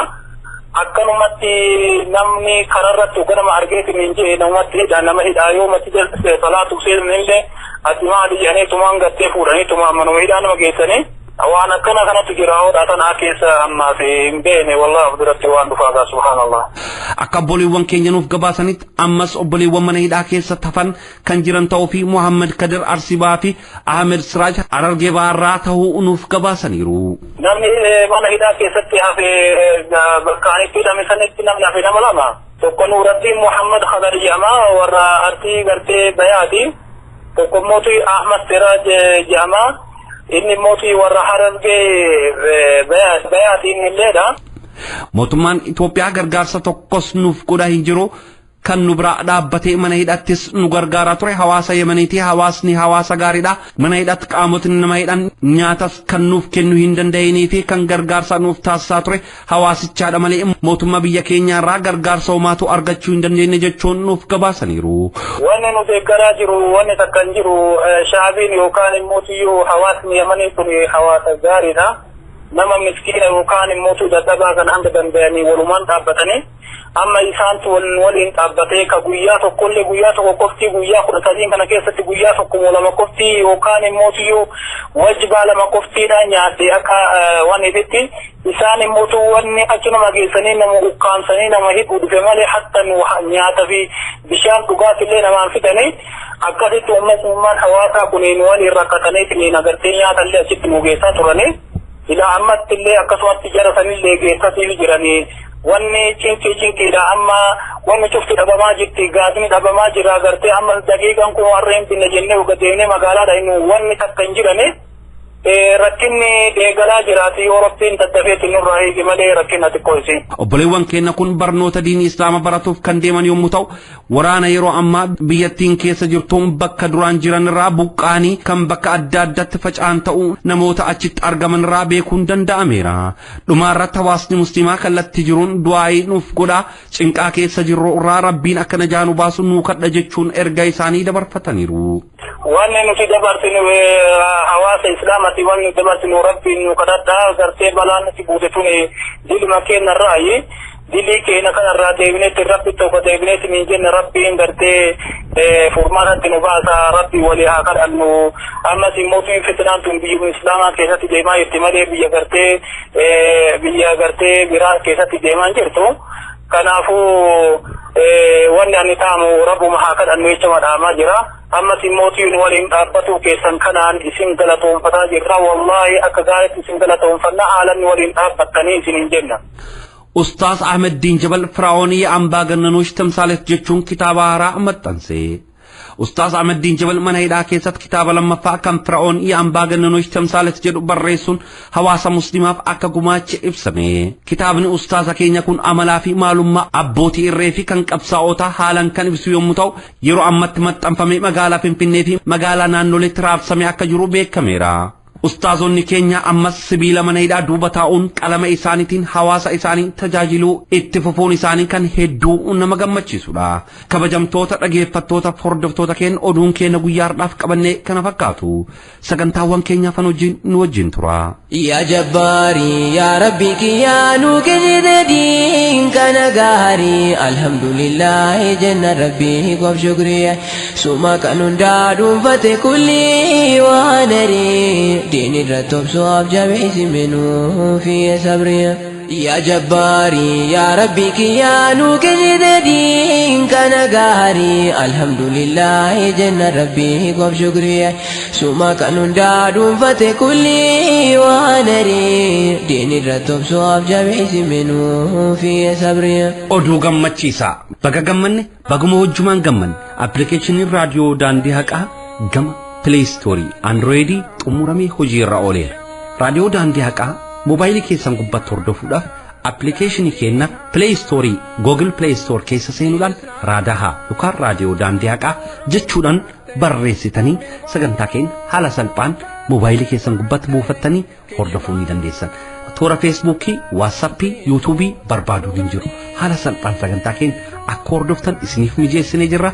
Akkanumatti namni kararratti ganama argeetiin hin jee namatti hidhaa nama hidhaa yoo matti salaatu seenillee ati maali jedhanii tumaan gartee fuudhanii tumaan manuma hidhaa nama geessanii. Waan akkana kanatu jira hodhaa tanaa keessa ammaaf hin beekne wallahi duratti waan dhufaagaa subhaanallah. Akka obboleewwan keenya nuuf gabaasanitti ammas obboleewwan mana hidhaa keessa tafan kan jiran ta'uu fi Muhammad Kadir Arsibaa fi Ahmed Siraaj Harargee Baarraa ta'uu nuuf gabaasaniiru. Namni mana hidhaa keessatti hafe bakka itti hidhame sanitti namni hafe nama lama. Tokko Nuuraddiin Muhammad Khadar jedhama warra Arsii gartee Bayaati. Tokko immoo Ahmed Siraaj jedhama. Inni mootii warra Harargee Bayaatiin illeedha. Mootummaan Itoophiyaa gargaarsa tokkos nuuf godhaa hin jiru. Kan nu biraa dhaabbatee mana hidhattis nu gargaaraa ture hawaasa Yemeniiti. Hawaasni hawaasa gaariidha. Mana hidhatti qaamotni nama hidhan nyaatas kan nuuf kennuu hin danda'inii fi kan gargaarsa nuuf taasisaa ture hawaasichaadha malee mootummaa biyya keenyaarraa gargaarsa homaatu argachuu hin dandeenye jechuun nuuf gabaasaniiru. Wanni nu deeggaraa jiru wanni takka hin jiru. Shaabiin yookaan immoo tiyyuu hawaasni Yemanii kun hawaasa gaariidha. Nama miskiina yookaan immoo dadhabaa kan hanga danda'anii walumaan dhaabbatanii amma isaantu waliin dhaabbatee ka guyyaa tokkollee guyyaa tokko qofti guyyaa 13 kana keessatti guyyaa tokko lama qofti yookaan immoo tiyyuu wajjibaa lama qoftiidha nyaate akka waan ifitti isaan immoo wanni achuma geessanii nama ukkaamsanii nama hidhuu dhufe malee hatta nu nyaata fi bishaan dhugaatillee namaan fidanii akkasitti uummatummaan hawaasaa kuniin waliin rakkatanii agartee nyaatallee achitti nu geessaa turanii. Ila ammatti illee akkasumatti jara sanillee geessasii jiranii wanni cinqii cinqiidha. Amma wanni cufti dhabamaa jirti, gaasni dhabamaa jira agartee amma daqiiqaan kun warreen binne jennee uga deemnee magaalaadha inni wanni takka hin jirani. Rakkinni deegalaa jiraati yoo rabbiin daddafeetti nurraa eegi malee rakkina xiqqoo isin. Obboleewwan keenya kun barnoota diinii Islaamaa baratuuf kan deeman yommuu ta'u, waraana yeroo ammaa biyyattiin keessa jirtuun bakka duraan jiran irraa buqqaanii kan bakka adda addaatti faca'an ta'uu namoota achitti argaman irraa beekuun danda'ameera. Dhumaa irratti hawaasni musliimaa kallattii jiruun du'aayii nuuf godhaa, cinqaa keessa jirru irraa rabbiin akka najaa nu baasu nuu kadha jechuun erga isaanii dabarfataniiru. Wanni nuti dabarsinu hawaasa Islaamaati wanni nuti dabarsinu rabbiin nu kadhadhaa gartee balaan nuti buute tuni dilma keenya irraayi. Dilii keenya kanarraa deebineetti rabbi tokko deebineetti niin jenne rabbiin gartee furmaatatti nu baasa rabbi walii haa kadhannu. Ammas immoo fitnaan tun biyya Islaamaa keessatti deemaa jirti malee biyya gartee biraa keessatti deemaa hin jirtu. Kanaafuu wanni ani taamu rabbuma haa kadhannu jecha dhaamaa jira. Ammas immoo waliin dhaabbatu keessan kanaan isin galatoonfataa jirra. Wallaahi akka gaariitti isin galatoonfanna haalanni waliin dhaabbattanii isin hin jenna. Ustaaz Ahmed Diin Jabal Firaa'oonii የአምባገነኖች ተምሳሌት jechuun kitaaba haaraa maxxanse. Ustaaz Ahmed Diin Jabal mana hidhaa keessatti kitaaba lammaffaa kan Firaa'oon የአምባገነኖች ተምሳሌት jedhu barreessuun hawaasa musliimaaf akka gumaache ibsame. Kitaabni ustaaza keenya kun amalaa fi maalummaa abbootii irree fi kan qabsaa'otaa haalaan kan ibsu yommuu ta'u, yeroo ammatti maxxanfamee magaalaa Finfinnee fi magaalaa naannoleetti raabsamee akka jiru beekameera. Ustaazonni keenya ammas sibiila mana hidhaa duuba taa'uun qalama isaaniitiin hawaasa isaanii tajaajiluu itti fufuun isaanii kan hedduu nama gammachiisudha. Kabajamtoota dhageeffattoota hordoftoota keenya oduun keenya guyyaa har'aaf qabannee kana fakkaatu. Sagantaawwan keenya afaan wajjin nu wajjin tura. Yaa Jabbaarii yaa Rabbi kiyyaa nu kennite diin kana gaarii alhamdulillahi jenna Rabbii qof shukriya suma kan hundaa dhuunfate kulli waan arii diin irra tobsuuf jabeessi minuu fi sabriya. Yaa Jabbaarii yaa Rabbi kiyyaa nu kennite diin kana gaarii alhamdulillahi jenna Rabbii qof shukriya suma kan hundaa dhuunfate kulli waan arii diin irra tobsuuf jabeessi minuu fi sabriya. Oduu gammachiisaa. Baga gammanne baguma wajjumaan gammanne appilikeeshiniin raadiyoo daandii haqaa gama Play Store Androidii xumuramee hojii irra ooleera. Raadiyoo daandii haqaa moobaayilii keessan gubbaatti hordofuudhaaf appilikeeshinii keenya Play Store Google Play Store keessa seenuudhaan raadahaa yookaan raadiyoo daandii haqaa jechuudhaan barreessitanii sagantaa keenya haala salphaan moobaayilii keessan gubbaatti buufattanii hordofuu ni dandeessan. Toora Feesbuukii, Waatsaappii, Yuutuubii barbaaduu hin jiru. Haala salphaan sagantaa keenya akka hordoftan isiniif mijeessinee jirra.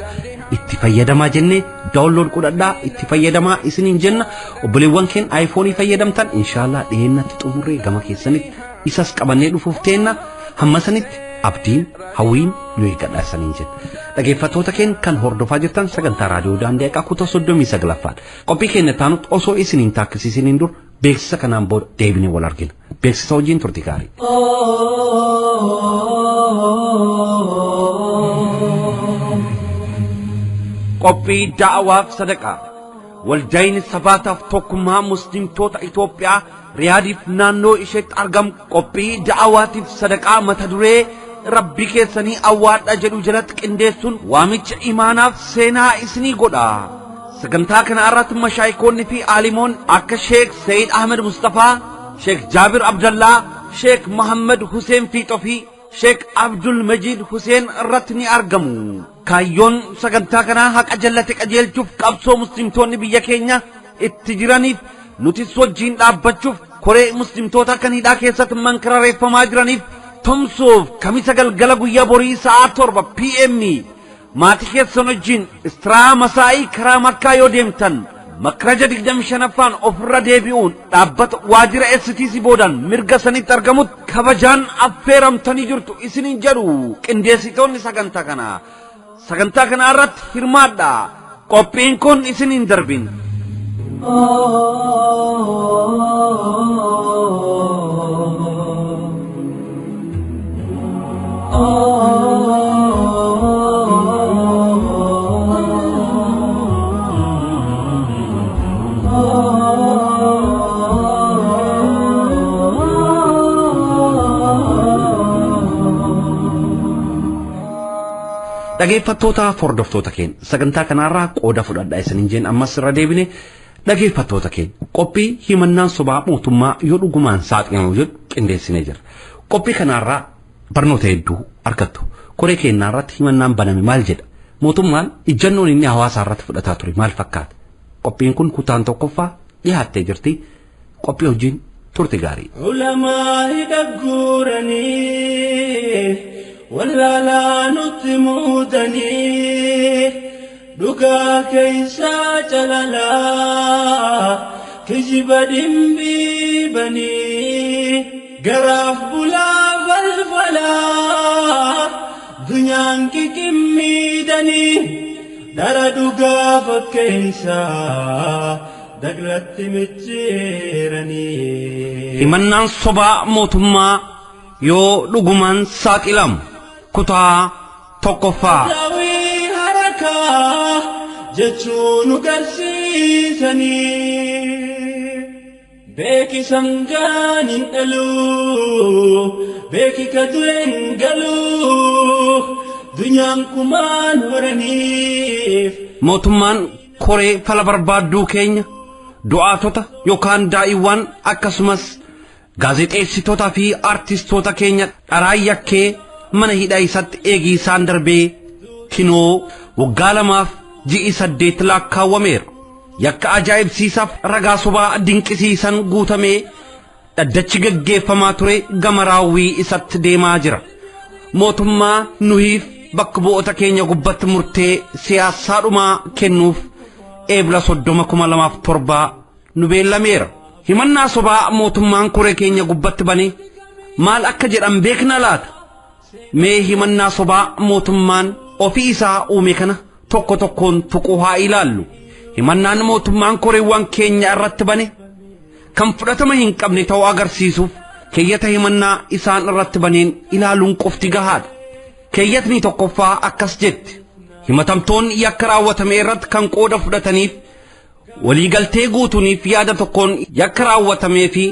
Itti fayyadamaa jennee daawunlood godhadhaa itti fayyadamaa isiniin jenna. Obboleewwan keenya aayifoonii fayyadamtan inshaallah dhiyeennatti xumurree gama keessanitti isas qabannee dhufuuf teenna. Hamma sanitti abdiin hawwiin nu eeggadhaa isiniin jenna. Dhaggeeffattoota keenya kan hordofaa jirtan sagantaa raadiyoo daandii haqaa kutaa 39ffaan. Qophii keenya taanutti osoo isiniin taakkisiisiniin dur beeksisa kanaan booda deebinee wal argina. Beeksisa hojiin turti gaarii. Qophii da'awaaf sadaqaa. Waldayni sabaataaf tokkummaa muslimtoota Itoophiyaa Riyaadiif naannoo isheetti argamu qophii da'awaatiif sadaqaa mata duree rabbi keessanii awwaadha jedhu jalatti qindeessuun waamicha imaanaaf seenaa isinii godha. Sagantaa kana irratti mashaayikoonni fi aalimoon akka Sheek Sayid Ahmed Mustafaa, Sheek Jaabir Abdallaa, Sheek Muhammad Hussein Fiixoo fi Sheek Abdul Majiid Huseen irratti ni argamu. Kaayyoon sagantaa kanaa haqa jallate qajeelchuuf qabsoo muslimtoonni biyya keenya itti jiraniif nutis wajjiin dhaabbachuuf koree muslimtoota kan hidhaa keessatti mankarareeffamaa jiraniif tumsuuf Kamisa galgala guyyaa borii sa'aa 7 PM maatii keessan wajjin istiraa masaa'ii karaa Makkaa yoo deemtan makraja 25ffaan ofirra deebi'uun dhaabbata waajjira STC boodaan mirga sanitti argamutti kabajaan affeeramtanii jirtu isiniin jedhu qindeessitoonni sagantaa kanaa. Sagantaa kana irratti hirmaadha. Qophiin kun isiniin darbin. Dhageeffattoota hordoftoota keenya sagantaa kanarraa qooda fudhadhaa isiniin jeen ammas irra deebine. Dhageeffattoota keenya, qophii himannaan sobaa mootummaa yoo dhugumaan saaxilamu jedhu qindeessinee jira. Qophii kanarraa barnoota hedduu argattu. Koree keenyaa irratti himannaan baname maal jedha? Mootummaan ijjannoon inni hawaasa irratti fudhataa ture maal fakkaata? Qophiin kun kutaan tokkoffaa dhiyaattee jirti. Qophii hojiin turte gaarii. Ulamaa hidhagguuranii wallaalaa nutti muudanii dhugaa keeysaa calalaa kijiba dhimbiibanii garaaf bulaa falfalaa dunyaan qiqimmiidanii dhara dhugaa fakkeeysaa daglatti micciiranii. Himannaan sobaa mootummaa yoo dhugumaan saaxilamu kutaa tokkoffaa. Daawii harakaa jechuu nu garsiisanii. Beeki sangaan hin dhaluu, beeki ka du'e hin galuu, dunyaan kumaan horaniif. Mootummaan koree fala barbaadduu keenya du'aatota yookaan daa'iwwan akkasumas gaazexeessitoota fi artistoota keenya dharaa yakkee mana hidhaa isatti eegii isaan darbee kinoo waggaa 2 ji'i 8 lakkaawwameera. Yakka ajaa'ibsiisaaf ragaa sobaa dinqisiisan guutamee dhaddachi gaggeeffamaa ture gama raawwii isatti deemaa jira. Mootummaa nuhiif bakka bu'oota keenya gubbatti murtee siyaasaa dhumaa kennuuf Eebla 30 2007 nu beellameera. Himannaa sobaa mootummaan koree keenya gubbatti bane maal akka jedhan beekna laata? Mee himannaa sobaa mootummaan ofii isaa uume kana tokko tokkoon tuquu haa ilaallu. Himannaan mootummaan koreewwan keenya irratti bane kan fudhatama hin qabne ta'uu agarsiisuuf keeyyata himannaa isaan irratti baneen ilaaluun qofti gahaadha. Keeyyatni tokkoffaa akkas jetti. Himatamtoonni yakka raawwatame irratti kan qooda fudhataniif waliigaltee guutuuniif yaada tokkoon yakka raawwatamee fi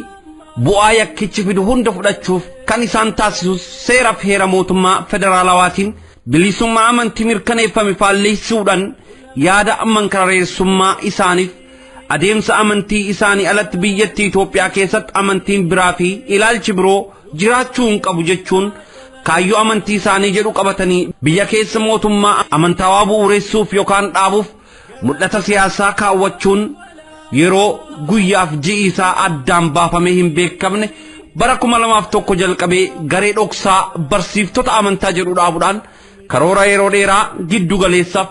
bu'aa yakkichi fidu hunda fudhachuuf kan isaan taasisu seeraaf heera mootummaa federaalawaatiin bilisummaa amantii mirkaneeffame faalleessuudhaan yaada mankarareessummaa isaaniif adeemsa amantii isaanii alatti biyyattii Itoophiyaa keessatti amantiin biraa fi ilaalchi biroo jiraachuu hin qabu jechuun kaayyoo amantii isaanii jedhu qabatanii biyya keessa mootummaa amantaawaa bu'uuressuuf yookaan dhaabuuf mul'ata siyaasaa kaawwachuun yeroo guyyaaf ji'i isaa addaan baafamee hin beekamne bara 2001 jalqabee garee dhoksaa barsiiftota amantaa jedhu dhaabuudhaan karoora yeroo dheeraa giddu galeessaaf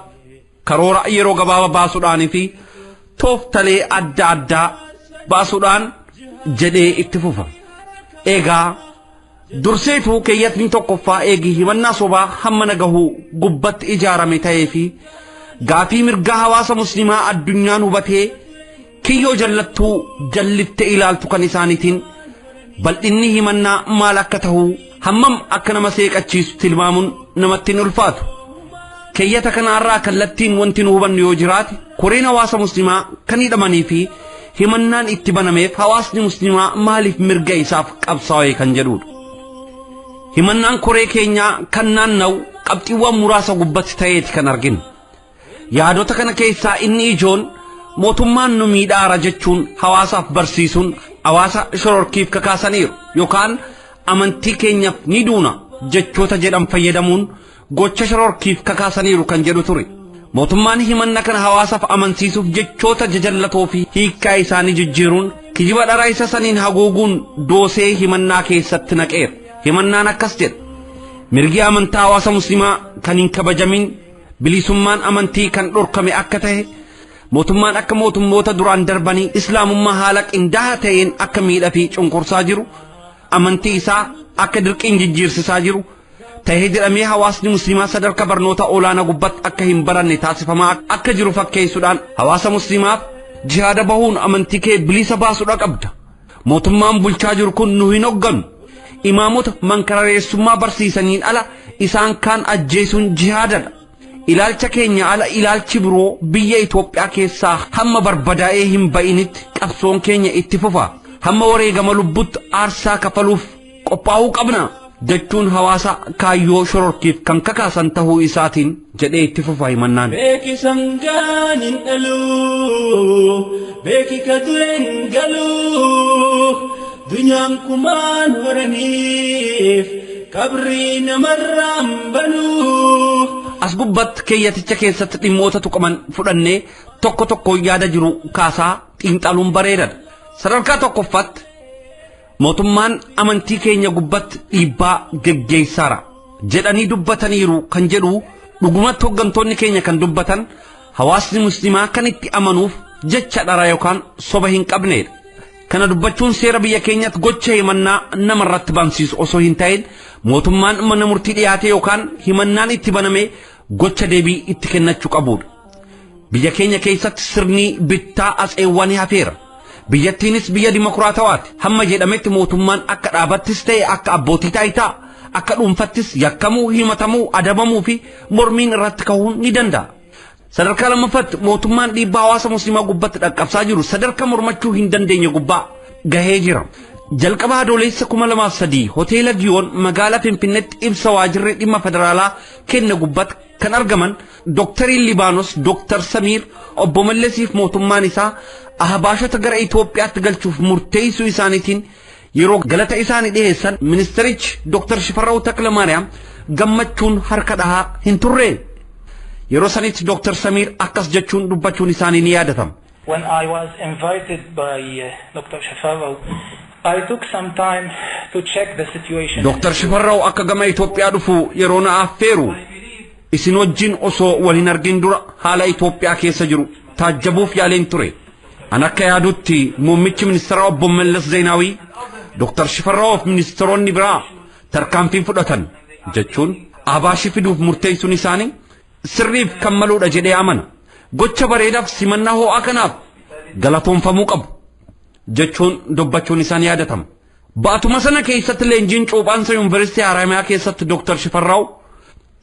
karoora yeroo gabaabaa baasuudhaanii fi tooftalee adda addaa baasuudhaan jedhee itti fufa. Egaa durseetuu keeyyatni tokkoffaa eegii himannaa sobaa hamma nagahuu gubbatti ijaarame ta'ee fi gaafii mirgaa hawaasa musliimaa addunyaan hubatee kiyyoo jallattuu jalliftee ilaaltu kan isaaniitiin bal'inni himannaa maal akka ta'u hammam akka nama seeqachiisu tilmaamuun namatti hin ulfaatu. Keeyyata kanarraa kallattiin wanti nu hubannu yoo jiraate koreen hawaasa musliimaa kan hidhamanii fi himannaan itti banameef hawaasni musliimaa maaliif mirga isaaf qabsaa'e kan jedhudha. Himannaan koree keenyaa kan naanna'u qabxiiwwan muraasa gubbatti ta'eeti kan arginu. Yaadota kana keessaa inni ijoon mootummaan nu miidhaara jechuun hawaasaaf barsiisuun hawaasa shororkiif kakaasaniiru yookaan amantii keenyaaf ni duuna jechoota jedhan fayyadamuun gocha shororkiif kakaasaniiru kan jedhu ture. Mootummaan himanna kana hawaasaaf amansiisuuf jechoota jajallatoo fi hiikkaa isaanii jijjiiruun kijiba dharaa isa saniin haguuguun doosee himannaa keessatti naqeera. Himannaan akkas jedha. Mirgi amantaa hawaasa musliimaa kan hin kabajamin, bilisummaan amantii kan dhorkame akka ta'e, mootummaan akka mootummoota duraan darbanii islaamummaa haala qindaa'aa ta'een akka miidhaa fi cunqursaa jiru, amantii isaa akka dirqiin jijjiirsisaa jiru, ta'ee jedhamee hawaasni musliimaa sadarkaa barnoota olaanaa gubbaatti akka hin baranne taasifamaa akka jiru fakkeessuudhaan hawaasa musliimaaf jihaada bahuun amantii kee bilisa baasuudha qabda. Mootummaan bulchaa jiru kun nu hin hogganu. Imaamota mankarareessummaa barsiisaniin ala isaan kaan ajjeesuun jihaadadha. Ilaalcha keenya ala ilaalchi biroo biyya Itoophiyaa keessaa hamma barbadaa'ee hin ba'initti qabsoon keenya itti fufa. Hamma wareegama lubbutti aarsaa kafaluuf qophaa'uu qabna. Jechuun hawaasa kaayyoo shororkiif kan kakaasan tahuu isaatiin jedhee itti fufa himannaan. Beeki sangaan hin dhalu, beeki ka dureen galu, dunyaan kumaan horaniif qabrii namarraan banu. As gubbatti keeyyaticha keessatti dhimmoota tuqaman fudhannee tokko tokko yaada jiru kaasaa xiinxaluun bareedadha. Sadarkaa tokkoffaatti mootummaan amantii keenya gubbatti dhiibbaa geggeessaara jedhanii dubbataniiru kan jedhu dhugumatti hooggantoonni keenya kan dubbatan hawaasni musliimaa kan itti amanuuf jecha dhara yookaan soba hin qabneedha. Kana dubbachuun seera biyya keenyatti gocha himannaa namarratti bansiisu osoo hin ta'in mootummaan mana murtii dhiyaate yookaan himannaan itti baname gocha deebii itti kennachuu qabudha. Biyya keenya keessatti sirni bittaa atseewwanii hafeera. Biyyattiinis biyya dimokiraatawaati. Hamma jedhametti mootummaan akka dhaabattis ta'e akka abbootii taayitaa akka dhuunfattis yakkamuu, himatamuu, adabamuu fi mormiin irratti ka'uun ni danda'a. Sadarkaa lammaffaatti mootummaan dhiibbaa hawaasa musliimaa gubbaatti dhaqqabsaa jiru sadarkaa mormachuu hin dandeenye gubbaa gahee jira. Jalqaba Adoolessa 2003 hoteela Giyoon magaalaa Finfinneetti ibsa waajjirri dhimma federaalaa kenne gubbaatti kan argaman Dooktariin Libaanos Dooktar Samiir obbo Mallasiif mootummaan isaa ahbaashota gara Itoophiyaatti galchuuf murteessuu isaaniitiin yeroo galata isaanii dhiyeessan ministerichi Dooktar Shifarraa'u Taklamaariyaam gammachuun harka dhahaa hin turre. Yeroo sanitti Dooktar Samiir akkas jechuun dubbachuun isaanii ni yaadatama. When I was invited by Dr. Shifarraw, I took some time to check the situation. Dooktar Shifarraa'u akka gama Itoophiyaa dhufu yeroo na affeeru isin wajjin osoo wal hin argin dura haala Itoophiyaa keessa jiru taajjabuuf yaaleen ture. An akka yaadutti muummichi ministeera obbo Mallas Zeenaawii Dooktar Shifarraa'uuf ministeeronni biraa tarkaanfii fudhatan jechuun abaashii fiduuf murteessuun isaanii sirriif kan maluudha jedhee amana. Gocha bareedaaf simannaa ho'aa kanaaf galatoonfamuu qabu jechuun dubbachuun isaanii yaadatama. Baatuma sana keessatti leenjiin cuuphaansa yuunivarsiitii Haramayaa keessatti Dooktar Shifarraa'u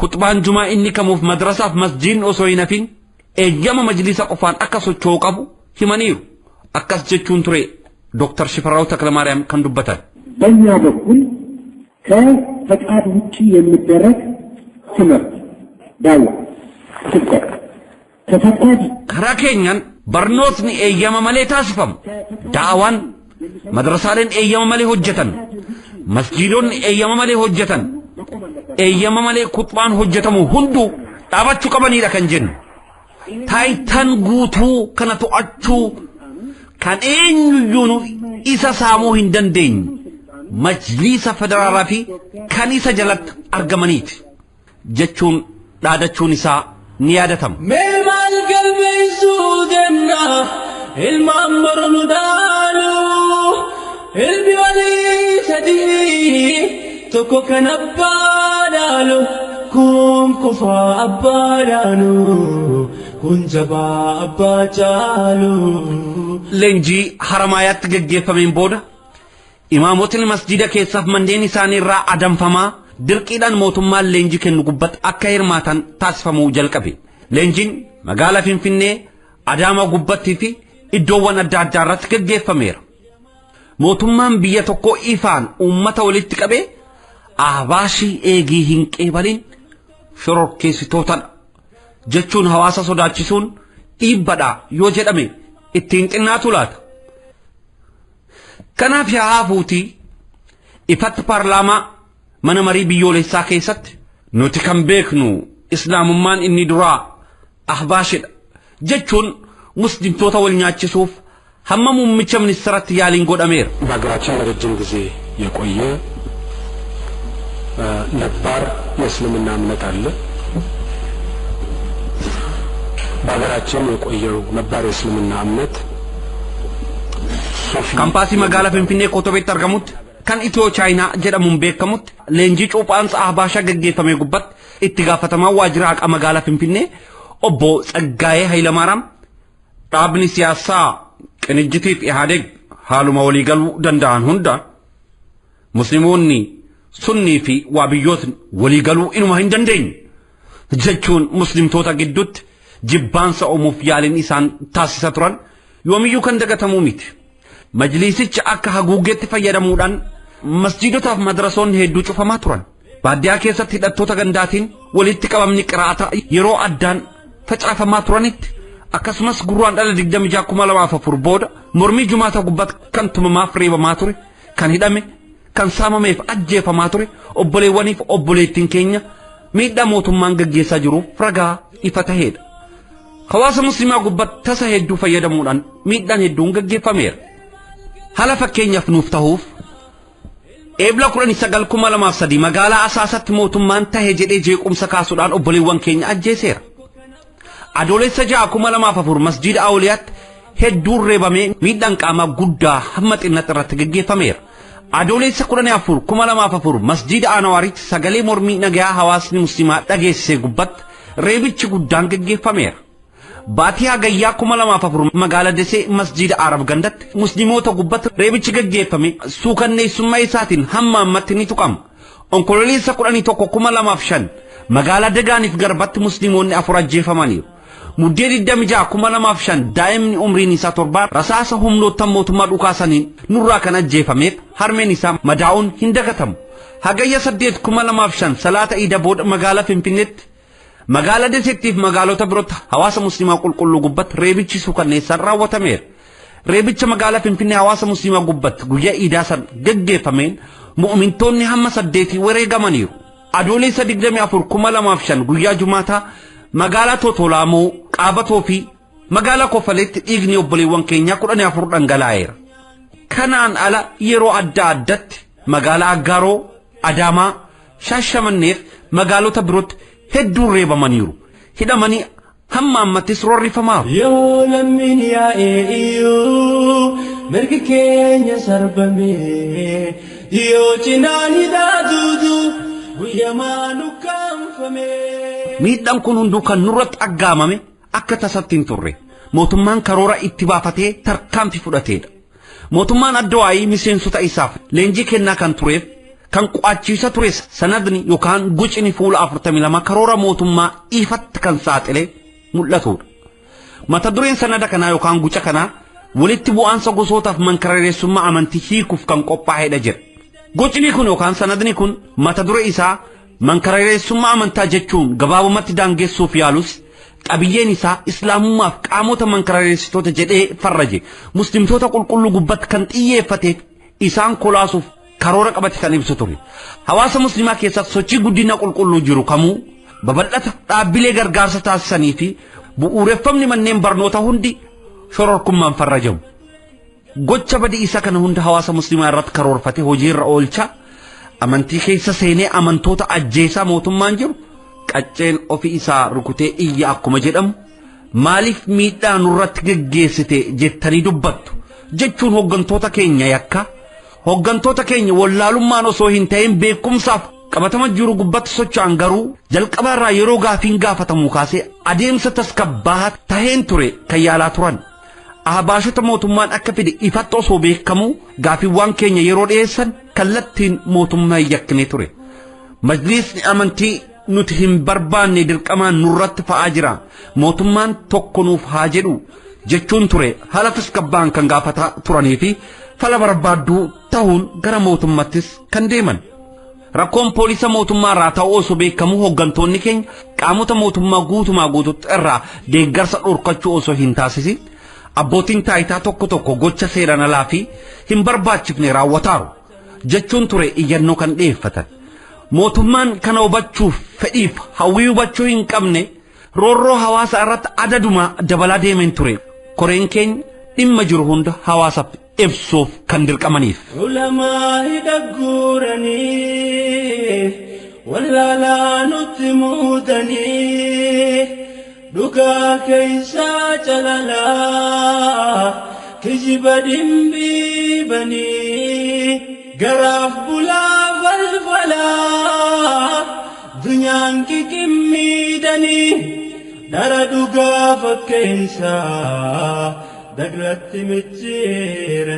kutbaan jumaa inni kamuuf madrasaaf masjiin osoo hin hafin eeyyama majlisa qofaan akka socho'u qabu himaniiru. Akkas jechuun ture Dooktar Shifarraa'u Taklamaariyaam kan dubbatan. በእኛ በኩል ከፈቃድ ውጪ የሚደረግ ትምህርት ዳዋ ስብከት ከፈቃድ karaa keenyaan barnootni eeyyama malee taasifamu daawaan madrasaaleen eeyyama malee hojjetan masjiidonni eeyyama malee hojjetan eeyyama malee kutbaan hojjetamu hunduu dhaabachuu qabaniidha kan jennu taayitaan guutuu kana to'achuu kan eenyuyyuu isa saamuu hin dandeenye majliisa federaalaa fi kan isa jalatti argamaniiti jechuun dhaadachuun isaa ni yaadatama. Mee maal galmeessuu deemna ilmaan mormu dhaalu ilmi walii sadii tokko kan abbaa dhaalu kun kufaa abbaa dhaalu kun jabaa abbaa caalu. Leenjii Haramaayaatti geggeeffameen booda imaamotni masjida keessaaf manneen isaanii irraa adamfamaa dirqiidhaan mootummaan leenjii kennu gubbatti akka hirmaatan taasifamuu jalqabe. Leenjiin magaalaa Finfinnee, Adaamaa gubbattii fi iddoowwan adda addaa irratti geggeeffameera. Mootummaan biyya tokkoo ifaan uummata walitti qabee ahbaashii eegii hin qeebalin shororkeessitootadha jechuun hawaasa sodaachisuun dhiibbadha yoo jedhame ittiin xinnaatu laata. Kanaaf yaa hafuutii ifatti paarlaamaa Mana marii biyyoolessaa keessatti nuti kan beeknu islaamummaan inni duraa ahbaashidha jechuun muslimtoota wal nyaachisuuf hamma muummicha ministeeratti yaaliin godhameera. በሀገራችን ለረጅም ጊዜ የቆየ ነባር የእስልምና እምነት አለ። በሀገራችን የቆየው ነባር የእስልምና እምነት Kampaasii magaalaa Finfinnee Kotobeetti argamutti kan Itiyoo Chaayinaa jedhamuun beekamutti leenjii cuuphaansa ahbaashaa gaggeeffame gubbatti itti gaafatamaa waajjira haqaa magaalaa Finfinnee obbo Tsaggaayee Hayilamaaraam dhaabni siyaasaa qinijjitiif Ihaadeeg haaluma waliigaluu danda'an hunda musliimoonni sunnii fi waabiyyootni waliigaluu inuma hin dandeenye jechuun muslimtoota gidduutti jibbaansa uumuuf yaaliin isaan taasisa turan yoomiyyuu kan dagatamuu miti. Majliisicha akka haguuggeetti fayyadamuudhaan masjiidotaaf madrasoonni hedduu cufamaa turan. Baadiyyaa keessatti hidhattoota gandaatiin walitti qabamni qiraata yeroo addaan facaafamaa turanitti akkasumas gurraan dhala 26,2004 booda mormii jumaata gubbaatti kan tumamaaf reebamaa ture, kan hidhame, kan saamameef ajjeefamaa ture obboleewwaniif obboleettiin keenya miidhaa mootummaan gaggeessaa jiruuf ragaa ifa tahedha. Hawaasa musliimaa gubbaatti tasa hedduu fayyadamuudhaan miidhaan hedduun gaggeeffameera. Haala fakkeenyaaf nuuf tahuuf eebla 19,2003 magaalaa Asaasatti mootummaan tahe jedhee jeequmsa kaasuudhaan obboleewwan keenya ajjeeseera. Adoolessa 6,2004 masjiida Awliyaatti hedduun reebamee miidhaan qaamaa guddaa hamma xinnatti irratti gaggeeffameera. Adoolessa 14,2004 masjiida Anawaaritti sagalee mormii nagayaa hawaasni musliimaa dhageessise gubbatti reebichi guddaan gaggeeffameera. Baatii hagayyaa 2004 magaalaa Desee masjiida Arab gandatti musliimoota gubbatti reebichi gaggeeffame suukanneessummaa isaatiin hamma ammatti ni tuqama. Onkololeessa 11,2005 magaalaa Dagaaniif Garbatti musliimoonni afur ajjeefamaniiru. Muddee 26,2005 daa'imni umriin isaa 7 rasaasa humnoota mootummaa dhukaasaniin nurraa kan ajjeefameef harmeen isaa madaa'uun hin dagatamu. Hagayya 8,2005 salaata iida booda magaalaa Finfinneetti magaalaa Deseettiif magaalota birootti hawaasa musliimaa qulqulluu gubbatti reebichi suukanneessaan raawwatameera. Reebicha magaalaa Finfinnee hawaasa musliimaa gubbatti guyyaa iidaa san gaggeeffameen mu'mintoonni hamma 8 wareegamaniiru. Adoolessa 24,2005 guyyaa Jumaataa magaalaa Totolaamoo, Qaabatoo fi magaalaa Kofaleetti dhiigni obboleewwan keenyaa 14 dhangalaa'eera. Kanaan ala yeroo adda addatti magaalaa Aggaaroo, Adaamaa, Shaashamanneef magaalota birootti hedduun reebamaniiru. Hidhamanii hamma ammattis roorrifamaaru. Yoo lammiin yaa'ee iyyuu mirgi keenya sarbame yoo cinaan hidhaatuutu guyyamaa nukkaanfame. Miidhaan kun hunduu kan nurratti aggaamame akka tasatti hin turre. Mootummaan karoora itti baafatee tarkaanfii fudhateedha. Mootummaan adda waayii miseensota isaaf leenjii kennaa kan tureef kan qo'achiisa ture sanadni yookaan gucni fuula 42 karoora mootummaa ifatti kan saaxilee mul'atudha. Mata dureen sanada kanaa yookaan guca kanaa walitti bu'aansa gosootaaf mankarareessummaa amantii hiikuuf kan qophaa'edha jedha. Gucni kun yookaan sanadni kun mata duree isaa mankarareessummaa amantaa jechuun gabaabumatti daangessuuf yaalus qabiyyeen isaa islaamummaaf qaamota mankarareessitoota jedhee farraje muslimtoota qulqulluu gubbatti kan xiyyeeffateef isaan kolaasuuf karoora qabate kan ibsu ture. Hawaasa musliimaa keessatti sochii guddina qulqulluu jiru kamuu babal'ata dhaabbilee gargaarsa taasisanii fi bu'uureffamni manneen barnoota hundi shororkummaan farrajamu. Gocha badii isaa kana hunda hawaasa musliimaa irratti karoorfate hojiirra oolcha amantii keessa seenee amantoota ajjeesaa mootummaan jiru qacceen ofii isaa rukutee iyya akkuma jedhamu maaliif miidhaa nurratti geggeessite jettanii dubbattu jechuun hooggantoota keenya yakka hooggantoota keenya wallaalummaan osoo hin ta'in beekumsaaf qabatama jiru gubbatti socho'an garuu jalqabaarraa yeroo gaafiin gaafatamu kaasee adeemsa tasgabbaa'aa taheen ture kan yaalaa turan. Ahbaashota mootummaan akka fide ifatti osoo beekamu gaafiiwwan keenya yeroo dhiyeessan kallattiin mootummaa hin yakkine ture. Majliisni amantii nuti hin barbaanne dirqamaan nurratti fa'aa jira. Mootummaan tokko nuuf haa jedhu jechuun ture haala tasgabbaa'aan kan gaafataa turanii fi fala barbaadduu ta'uun gara mootummaattis kan deeman. Rakkoon poolisa mootummaa irraa ta'uu osoo beekamu hooggantoonni keenya qaamota mootummaa guutumaa guututti irraa deeggarsa dhorkachuu osoo hin taasisin abbootiin taayitaa tokko tokko gocha seeraan alaa fi hin barbaachifne raawwataaru jechuun ture iyyannoo kan dhiyeeffatan. Mootummaan kana hubachuuf fedhiif hawwii hubachuu hin qabne roorroo hawaasa irratti adaduma dabalaa deemeen ture. Koreen keenya dhimma jiru hunda hawaasaaf ibsuuf kan dirqamaniif. Ulamaa hidhaguuranii wallaalaa nutti muudanii dhugaa keeysaa calalaa kijiba dhimbiibanii garaaf bulaa falfalaa dunyaan qiqimmiidanii dhara dhugaa fakkeeysaa dagratti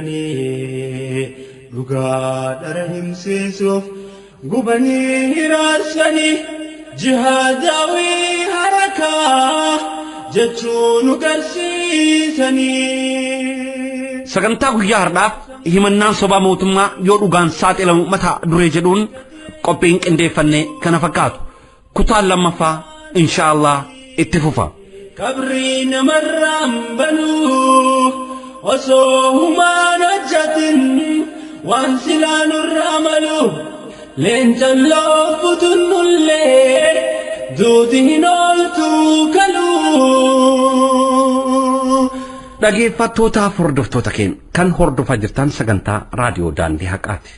micciiranii dhugaa dhara himsiisuuf gubanii hiraarsanii jihaadaawii harakaa jechuu nu garsiisanii. Sagantaa guyyaa har'aaf himannaan sobaa mootummaa yoo dhugaan saaxilamu mata duree jedhuun qophiin qindeeffanne kana fakkaatu. Kutaan lammaffaa insha Allah itti fufa. Qabrii namarraan banuu osoo humaan hojjatin waan silaa nurraa malu leencan loofutunnullee duuti hin ooltu kaluu. Dhaggeeffattootaaf hordoftoota keenya kan hordofaa jirtan sagantaa raadiyoo daandii haqaati.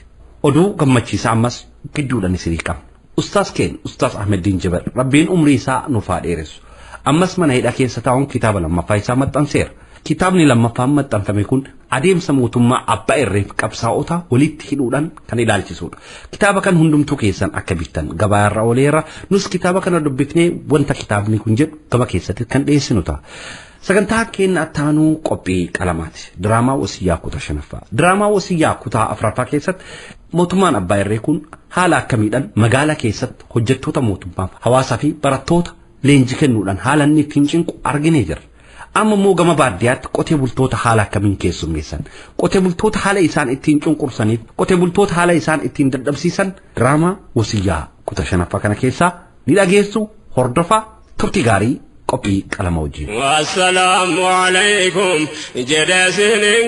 Oduu gammachiisaa ammas gidduudhaan isinii qabna. Ustaas keenya Ustaas Ahmeddiin Jabal Rabbiin umrii isaa nuuf haa dheeressu. Ammas mana hidhaa keessa taa'uun kitaaba lammaffaa isaa maxxanseera. Kitaabni lammaffaan maxxanfame kun adeemsa mootummaa abbaa irreef qabsaa'ota walitti hidhuudhaan kan ilaalchisudha. Kitaaba kan hundumtuu keessan akka bittan gabaa irra ooleera. Nus kitaaba kana dubbifnee wanta kitaabni kun jedhu gaba keessatti kan dhiyeessinu ta'a. Sagantaa keenya attaanuu qophii qalamaati. Diraamaa wasiyyaa kutaa shanaffaa. Diraamaa wasiyyaa kutaa afuraffaa keessatti mootummaan abbaa irree kun haala akkamiidhaan magaalaa keessatti hojjettoota mootummaaf hawaasaa fi barattoota leenjii kennuudhaan haala inni ittiin cinqu arginee jirra. Amma immoo gama baadiyyaatti qotee bultoota haala akkamiin keessummeessan, qotee bultoota haala isaan ittiin cunqursaniif, qotee bultoota haala isaan ittiin dadhabsiisan diraamaa wasiyyaa kutaa shanaffaa kana keessaa ni dhageessu. Hordofaa turtii gaarii qophii qalama wajjin. Wassalaamu alaikum jedhee sinin.